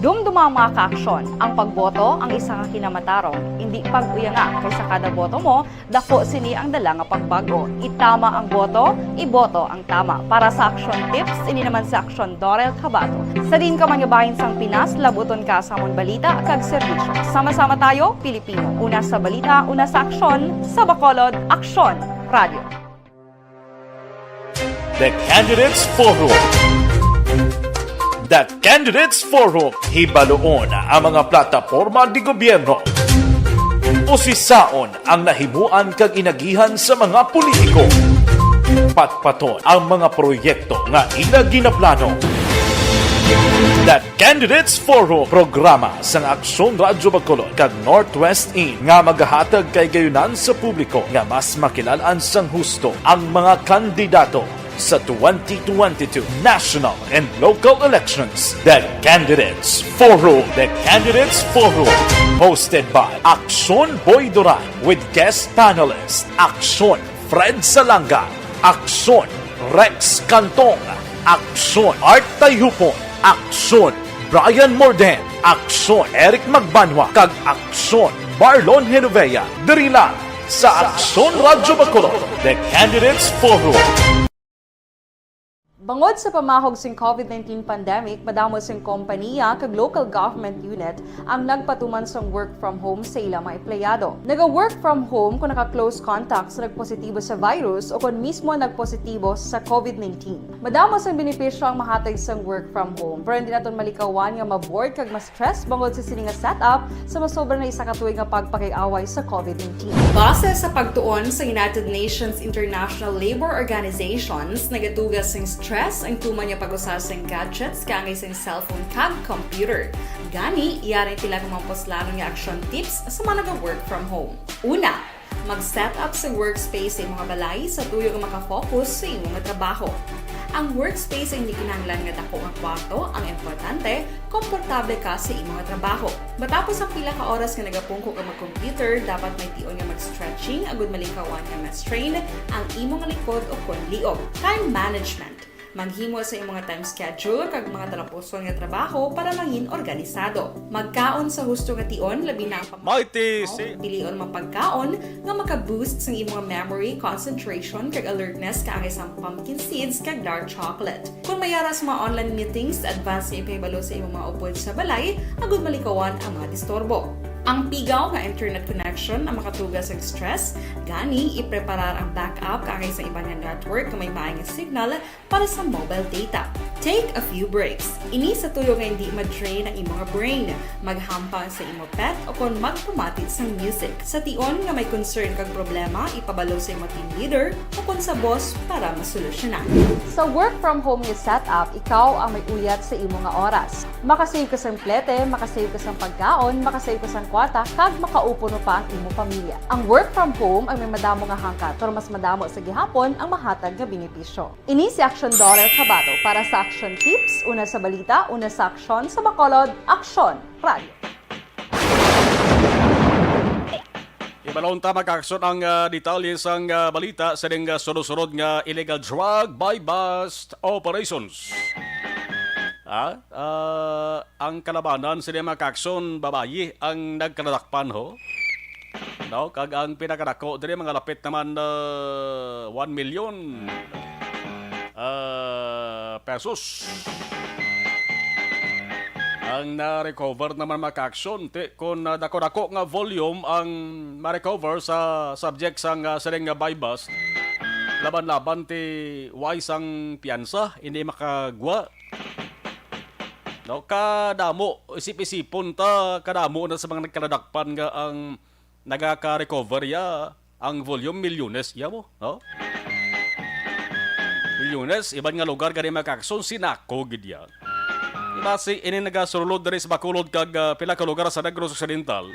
Dumduma ang mga kaaksyon. Ang pagboto ang isa ka kinamatarong. Indi pag-uyanga, kay sa kada boto mo, dako sini ang dala nga pagbag-o. Itama ang boto, iboto ang tama. Para sa Action Tips, ini naman si Action Dorel Cabato. Sa diin ka man nga bahin sang Pinas, labuton ka sa amon balita kag serbisyo. Sama-sama tayo, Pilipino. Una sa balita, una sa aksyon, sa Bacolod, Aksyon Radio. The Candidates Forum. The Candidates Forum, hibaluon ang mga plataporma di gobyerno. Usisaon ang nahimuan kag inagihan sa mga politiko. Patpaton ang mga proyekto nga ila ginaplano. The Candidates Forum, programa sang Aksyon Radyo Bacolod kag Northwest In nga magahatag kay gayunan sa publiko nga mas makilal-an sang husto ang mga kandidato sa twenty twenty-two national and local elections. The Candidates Forum. The Candidates Forum, hosted by Aksyon Boy Duran with guest panelist Aksyon Fred Salanga, Aksyon Rex Cantong, Aksyon Art Tayhupon, Aksyon Brian Morden, Aksyon Eric Magbanwa, kag Aksyon Marlon Genovea, diri lang sa Aksyon Radyo Bacolod, The Candidates Forum. Bangod sa pamahog sing covid nineteen pandemic, madamo sing kompaniya kag local government unit ang nagpatuman sang work from home sa ila mga empleyado. Naga-work from home kon naka-close contact sa nagpositibo sa virus o kon mismo nagpositibo sa covid nineteen. Madamo sang benepisyo ang mahatag sang work from home, pero hindi naton malikawan nga ma-bored kag ma-stress bangod sa sini nga setup sa masobra na isa ka tuig nga pagpakig-away sa covid nineteen. Base sa pagtuon sa United Nations International Labour Organizations, nagaduga sing stress ang tuman nga pag-usa sing gadgets kaangay sing cellphone kag computer. Gani, yari ang pila ka mga puslanon nga action tips sa mga naga-work from home. Una, Mag-set up sa workspace sa imong balay sa tuyo nga makafocus sa imong trabaho. Ang workspace ay hindi kinahanglan nga dako nga kwarto, ang importante, komportable ka sa imong trabaho. Matapos ang pila ka oras nga nagapungko ka mag-computer, dapat may tion nga mag-stretching agud malikawan nga ma-strain ang imong likod o kon liog. Time management. Maghimo sa imong time schedule kag mga talapuson nga trabaho para mangin organisado. Magkaon sa husto nga tion, labi na ang pam- Mighty si- Pilion mga pagkaon nga maka-boost sa imong memory, concentration, kag alertness, kaangay sang pumpkin seeds kag dark chocolate. Kung may ara sa mga online meetings, advance nga ipahibalo sa imong mga upod sa balay agud malikawan ang mga disturbo. Ang pigaw nga internet connection ang makatuga sa stress, gani ipreparar ang backup kaangay sa iban nga network nga may maayong signal para sa mobile data. Take a few breaks. Ini sa tuyo nga hindi ma-drain ang imong brain. Maghampang sa imong pet o kon magpamati sang music. Sa tion nga may concern kag problema, ipabalo sa imong team leader o kon sa boss para masolusyonan. Sa work from home nga setup, ikaw ang may uyat sa imo nga oras. Makasave ka sang plete, makasave ka sang pagkaon, makasave ka sang kwarta, kag makaupuno pa ang imo pamilya. Ang work from home ang may madamo nga hangkat, pero mas madamo sa gihapon ang mahatag nga benepisyo. Ini si Action Daughter Kabato para sa Action Tips, una sa balita, una sa aksyon, sa Bacolod, Aksyon Radio. Ibalon ta magkaaksyon ang, ah, detalye sang, ah, balita sa ding, ah, sunod-sunod nga illegal drug buy-bust operations. Ah, ah, ang kalabanan sa ding mga kaaksyon, babayi ang nagkaladakpan, ho. No, kag ang pinakadako diri mga lapit naman, ah, one million, ah, pesos. Ang na-recover naman mga kaaksyon, ti, kung, ah, dako-dako nga volume ang ma-recover sa subject sang, ah, sining nga buy-bust, laban-laban ti way sang piyansa, hindi makagwa. No, kadamo, isip-isipon ta, kadamo na sa mga nagkaladakpan nga ang nagaka-recover ya, ang volume milyones ya mo, no? Milyones, iban nga lugar gani mga kaaksyon, sinako gid ya. Basi ini nagasulod diri sa Bacolod kag, ah, pila ka lugar sa Negros Occidental.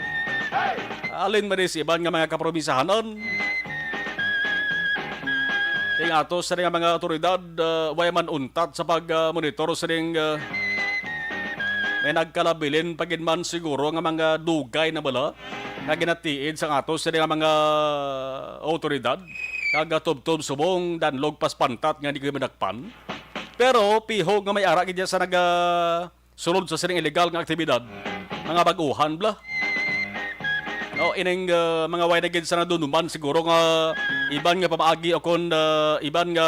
Alin man sa iban nga mga kaprobinsyahanan. Kay ato sa mga awtoridad, ah, way man untat sa pag, ah, monitor sa ning, ah, may nagkalabilin pa gid man siguro nga mga dugay na bala nga ginatiid sang ato sini nga mga awtoridad, kag tubtob subong danlog paspantat nga di ko madakpan. Pero pihog nga may ara gid sa nagasulod sa sining illegal nga aktibidad, mga bag-uhan bala. No, ining, uh, mga way na gid sa nadunuman siguro nga iban nga pamaagi o kon, uh, iban nga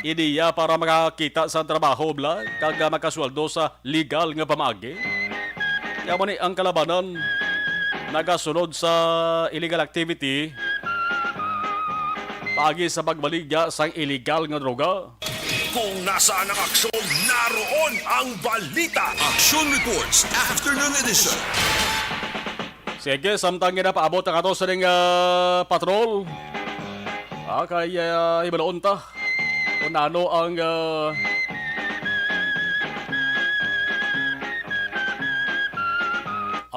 ideya para makakita sa trabaho bala kag, uh, makasweldo sa legal nga pamaagi. Kaya mo ni ang kalabanan nagasunod sa illegal activity paagi sa pagbaligya sang illegal nga droga. Kung nasaan ang aksyon, naroon ang balita. Action Reports, Afternoon Edition. Sige, samtang ginapaabot ang ato sining, ah, patrol. Ah, kay, ah, hibaluon ta kung ano ang, ah,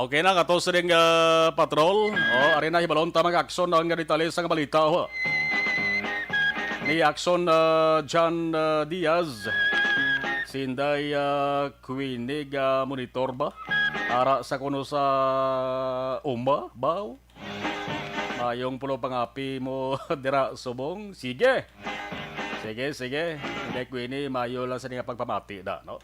okay na, kato sining, ah, patrol. Oh, ari na, hibaluon ta mga aksyon ang detalye sang balita, ho. Ni Aksyon, ah, John, ah, Diaz. Si Inday, ah, Queenie, ah, monitor ba? Ara sa kuno sa uma, baw? Mayong pulo pangapi mo dira subong. Sige. Sige, sige. Hindi ko ini, mayo lang sa nga pagpamati na, no?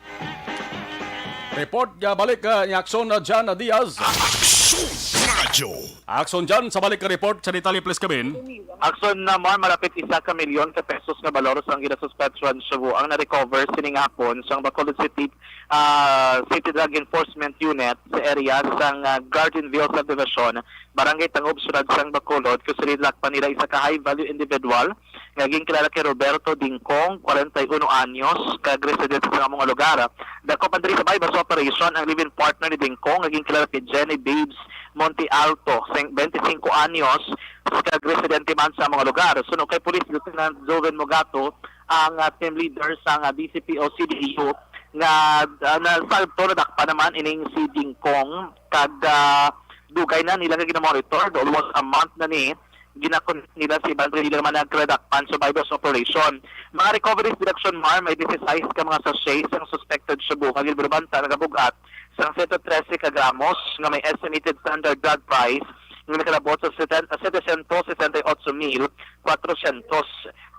Report nga balik, ah, ni Aksyon na John Diaz. Aksyon Radyo. Aksyon John, sa balik ka report sa detalye, please, kamin. Aksyon naman, malapit isa ka milyon ka pesos nga balor sang ginasuspetsuhan sa buang na-recover sining hapon sang Bacolod City, ah, City Drug Enforcement Unit sa area sang, ah, Gardenville Subdivision, Barangay Tangob, Siyudad sang Bacolod, kung sa ginlakpan nila isa ka high-value individual nga ginkilala kay Roberto Dingkong, kwarenta y uno anyos, kag residente sa amo nga lugar. Dakop man diri sa buy-bust operation ang live-in partner ni Dingkong nga ginkilala kay Jenny Babes Monte Alto, sing-, twenty-five anyos, kag residente man sa amo nga lugar. Suno kay Police Lieutenant Joven Mogato, ang, ah, team leader sa, ah, D C P O C D U, nga, ah, nasalto, nadakpan naman ining si Dingkong, kag, ah, dugay na nila nga ginamonitor, almost a month na ni, Ginakon nila si Ivan Revilla naman nagkadakpan sa buy-bust operation. Mga recoveries diri, Action Mar, may disisais ka mga sachet sang suspected shabu nga ginbanta nagabug-at sang sento trese ka gramos nga may estimated standard drug price nga nakalabot sa seten-, setecientos sesenta y ocho mil cuatrocientos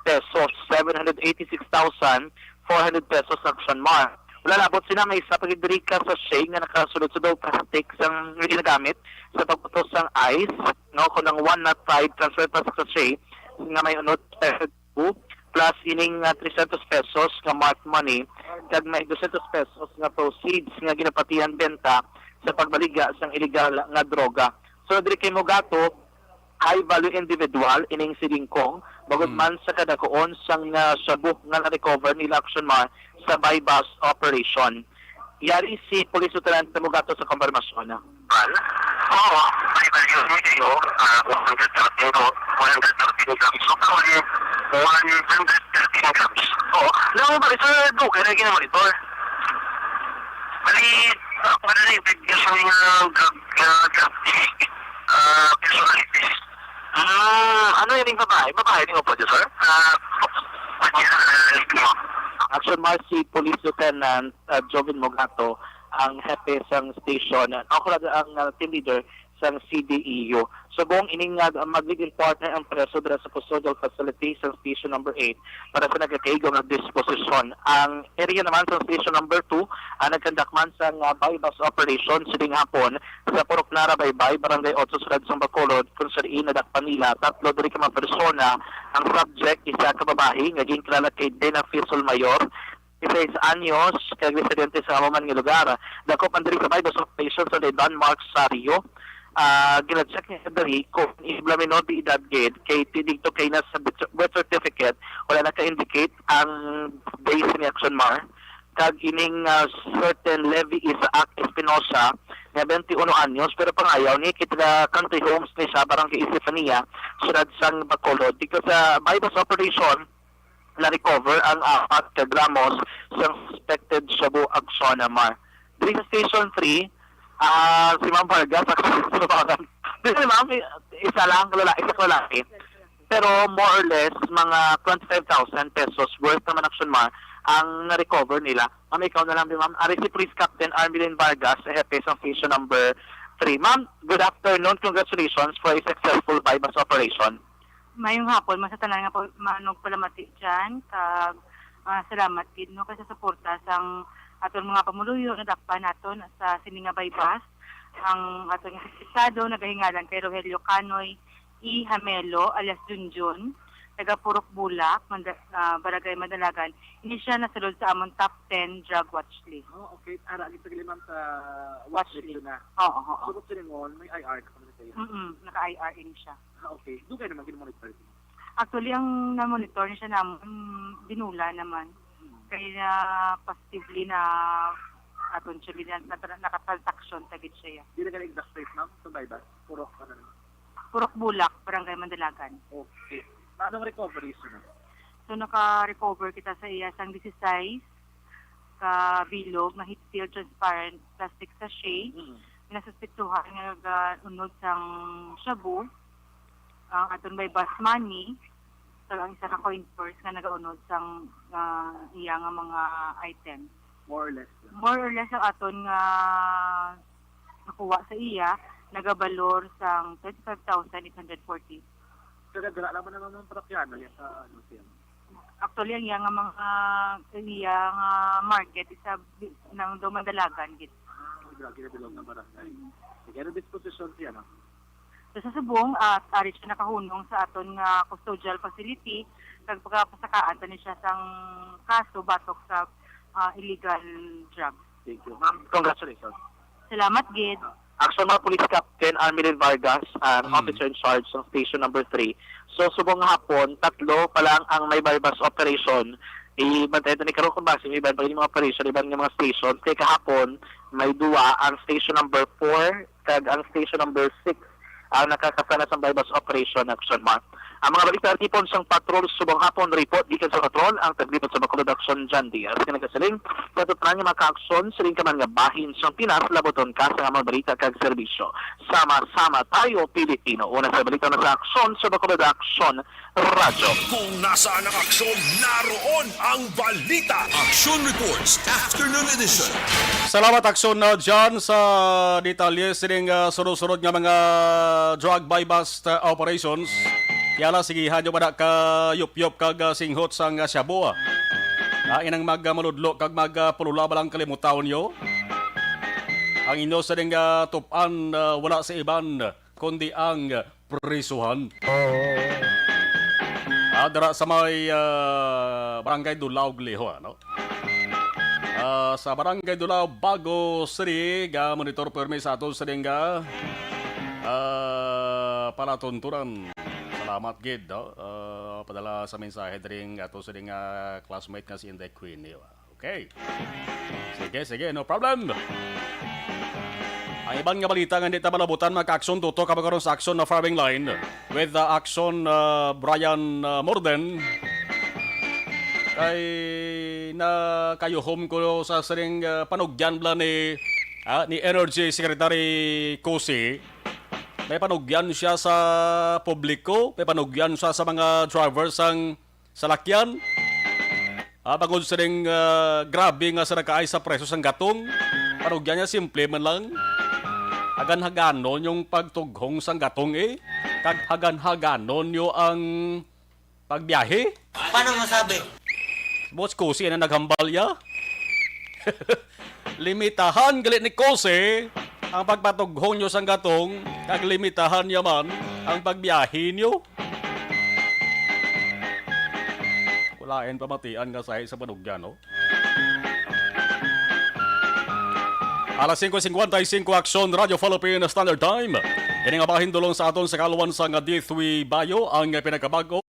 pesos, seven hundred eighty-six thousand four hundred pesos, Action Mar. Wala labot sina, may isa pa gid diri ka sachet nga nakasulod sa daw plastic sang ginagamit sa pagputos sang ice, no, kun ang one not five transfer plastic sachet nga may unod, eh, plus ining, ah, trescientos pesos nga marked money kag may doscientos pesos nga proceeds nga ginapatihan benta sa pagbaligya sang iligal nga droga. So, diri kay Mogato, high value individual ining si Dingkong, bangod Hmm. man sa kadakuon sang, ah, shabu nga na-recover nila, Action Mar, sa buy-bust operation. Yari si Police Lieutenant Mogato sa kumpirmasyon. Well, oo, may value ni kayo, ah, one hundred thirteen to one hundred thirteen grams. So, probably one hundred thirteen grams. Oo. Nang ba, sir, dugay na gina-monitor? Bali, ah, pwede na yung bigyan sa mga drug, ah, drug, ah, personalities. Hmm, ano yun yung babae? Babae din mo po, sir? Ah, pati sa, ah, Action Mar, si Police Lieutenant, ah, Joven Mogato, ang hepe sang station. Ako lang ang, ah, team leader sang C D E U. Subong ining, ah, mag-live-in partner ang preso dira sa custodial facility sa station number eight para sa nagakaigo nga disposisyon. Ang area naman sa station number two, ah, nagkandak man sang, ah, buy-bust operation sining hapon sa Purok Nara Baybay, Barangay Otso, Siyudad sang Bacolod, kung sa diin nadakpan nila tatlo diri ka mga persona. Ang subject, isa ka babayi nga ginkilala kay Dena Fisol Mayor, disisais anyos, kag residente sa amo man nga lugar. Dakop man diri sa buy-bust operation sa Don Mark Sario. Ah, gina-check niya diri kung ila minor de edad gid, kay ti-, didto kay na sa birth birth certificate, wala naka-indicate ang base ni, Action Mar. Kag ining, ah, certain Levi Isaac Espinosa nga twenty-one anyos, pero pangayaw ni, kay taga Country Homes ni siya, Barangay Estefania, Siyudad sang Bacolod. Dito sa buy-bust operation, na-recover ang apat ka gramos sang suspected shabu, Action Mar. Diri sa Station three, ah, si Ma'am Vargas, actually, sa Lubangan. Diri, ma'am, isa lang, lala-, isa ka lalaki. Pero more or less, mga twenty-five thousand pesos worth naman, Action Mar, ang na-recover nila. Ma'am, ikaw na lang, ma'am. Ari si Police Captain Armelin Vargas, hepe sa Station number three. Ma'am, good afternoon. Congratulations for a successful buy-bust operation. Mayong hapon man sa tanan nga pa-, manugpalamati dyan, kag, ah, salamat gid, no, kay sa suporta sang aton mga pumuluyo, nadakpan naton sa sini nga buy-bust ang aton nga suspetsado, nagahingalan kay Rogelio Canoy E. Hamelo, alias Junjun, taga Purok Bulak, Manda-, ah, Barangay Mandalagan. Ini siya nasulod sa amon top ten drug watch list. Oh, okay. Ara, gid sa ma'am sa watch Watch list list. Na. Oo, oo. So, kung siningon, may I R ka pa sa iyo? Mm-mm, naka-I R ini siya. Ah, okay. Dugay naman gid monitor. Actually, ang na-monitor ni siya namon, dinula naman. Hmm. Kaya positively na aton siya gid na, na, nakatransaksyon ta gid siya. Di na gani exact place, ma'am, sa Baybas? Purok, ano naman? Purok Bulak, Barangay Mandalagan. Okay. Anong recovery, sir? So, naka-recover kita sa iya sang disisais ka bilog nga heat-sealed transparent plastic sachet. Mm. Nasuspetsuhan nga nagaunod sang shabu, ang aton buy-bust money, kag ang isa ka coin purse nga nagaunod sang, ah, iya nga mga item. More or less lang. More or less ang aton nga nakuha sa iya, nagabalor sang twenty-five thousand eight hundred forty. Kaya dala naman naman ng Parokyanon niya sa, ano, siya. Actually, ang iya nga mga, ang iya nga market is sa bi-, nang daw Mandalagan gid. Ah, grabe na bilog na barangay. Mm. Sige, ano disposition siya, ma'am? So, sa subong, ah, ari siya nakahunong sa aton nga custodial facility, kag pagapasakaan ta ni siya sang kaso batok sa, ah, illegal drugs. Thank you. Ma'am, congratulations. Salamat gid. Action Mar Police Captain Armelin Vargas, ang Hmm. officer in charge sa Station Number Three. So, subong nga hapon, tatlo pa lang ang may buy-bust operation. Ibantay ta ni karon kung basi may iban pa gid mga operation, iban nga mga stations. Kay kahapon, may duwa ang Station Number Four kag ang Station Number Six ang nakakasala sa buy-bust operation, Action Mar. Ang mga balita, tipon sang patrol subong hapon. Report gikan sa patrol ang taglibot sa Bacolod Aksyon, John Diaz, nga nagasiling, sa tanan nga mga kaaksyon, siling ka man nga bahin sang Pinas, labuton ka sa mga balita kag serbisyo. Sama-sama tayo, Pilipino. Una sa balita na sa aksyon sa Bacolod Aksyon Radyo. Kung nasaan ang aksyon, naroon ang balita. Action Reports, Afternoon Edition. Salamat, Aksyon, uh, John, sa detalye sining, uh, sunod-sunod nga mga drug buy-bust, uh, operations. Kaya lang, sigihan nyo ba na ka yup-yup kag, uh, singhot sang, uh, shabu, ah? Ah, inang mag, uh, maludlo kag mag, uh, pulula ba lang kalimutaw nyo? Ang inyo sining, uh, tup-an, uh, wala sa iban kundi ang prisuhan. Ah, dira sa may, ah, Barangay Dulao, Guiliho, ano? Ah, sa Barangay Dulao, Bago City, ga monitor permi sa aton sining, ah, palatuntunan. Salamat gid, no? Ah, padala sa mensahe diri nga ato sining, ah, classmate nga si Inday Queenie, ah. Okay. Sige, sige, no problem. Ang iban nga balita nga hindi ta malabutan, magka-aksyon tutok kami karon sa aksyon na firing line with, uh, aksyon, uh, Brian, uh, Morden. Kay nakayuhom ko sa sining, uh, panugyan bala ni, ah, ni Energy Secretary Cusi. May panugyan siya sa publiko, may panugyan siya sa mga drivers sang salakyan. Ah, bangod sining, ah, grabe nga sa nagkaay sa presyo sang gatong, panugyan niya, simple man lang. Hagan-haganon yung pagtughong sang gatong, eh. Kag hagan-haganon nyo ang pagbiyahe. Paano masabi? Boss Kusi na naghambal ya. Limitahan gali ni Kose ang pagpatughong nyo sang gatong, kag limitahan niya man ang pagbiyahe nyo. Wala ang pamatian nga sahi sa panugyan, no? Alas singko singkwenta y singko, Aksyon, Radyo Philippine Standard Time. Kini nga bahin dulong sa aton sa kaluwan sa nga D three Bayo, ang pinakabago.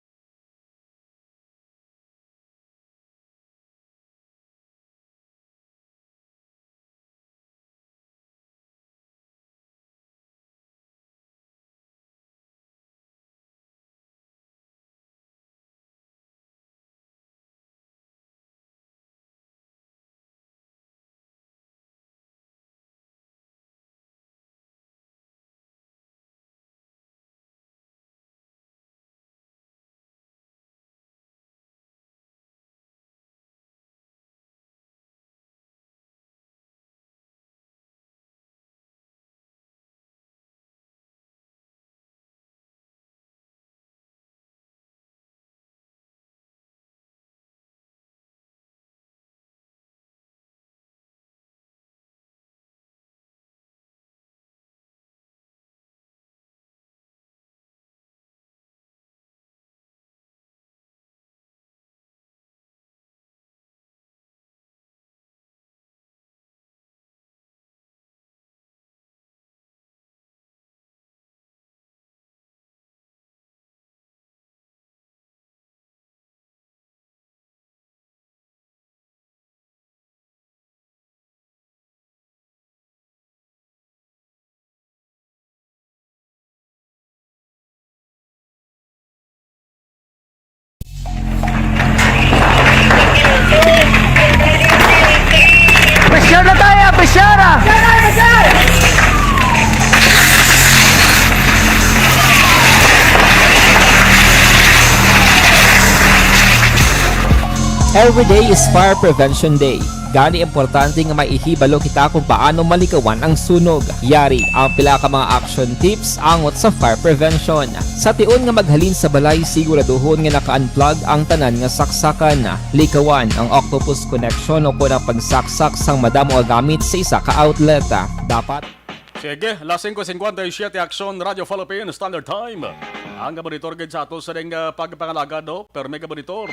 Pressure na tayo, pressure na! Every day is Fire Prevention Day. Gani, importante nga may ihibalo kita kung paano malikawan ang sunog. Yari ang pila ka mga action tips angot sa fire prevention. Sa tion nga maghalin sa balay, siguraduhon nga naka-unplug ang tanan nga saksakan. Likawan ang octopus connection o kon ang pagsaksak sang madamo nga gamit sa isa ka outlet. Dapat Sige, las singko singkwenta y siyete, Aksyon, Radyo Philippine Standard Time. Ang monitor gid sa ato sining, ah, pagpangalagad, no? Permi ka monitor.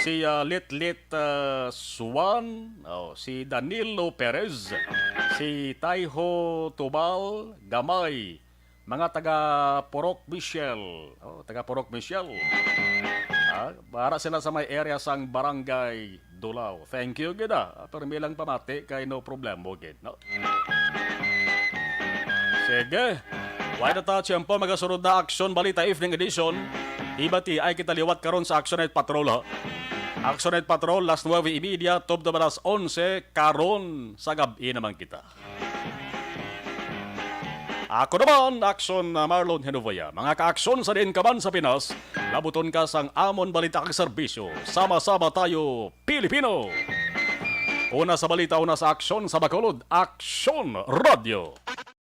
Si, ah, Litlit, ah, Suan, oh, si Danilo Perez, si Taiho Tubal Gamay, mga taga Purok Michel. Oh, taga Purok Michel. Ah, para sila sa may area sang Barangay Dulao. Thank you gid, ah. Pero may lang pamati kay no problema gid, no? Sige. Wala na ta tiyempo, magasunod na Aksyon Balita Evening Edition. Ibati ay kita liwat karon sa Action Night Patrol, ha? Action Night Patrol, las nuwebe y media, tubtob alas onse, karon sa gab-i naman kita. Ako naman, Action, uh, Marlon Henovea. Mga ka-aksyon sa diin ka man sa Pinas, labuton ka sang amon balita kag serbisyo. Sama-sama tayo, Pilipino! Una sa balita, una sa aksyon sa Bacolod, Aksyon Radio.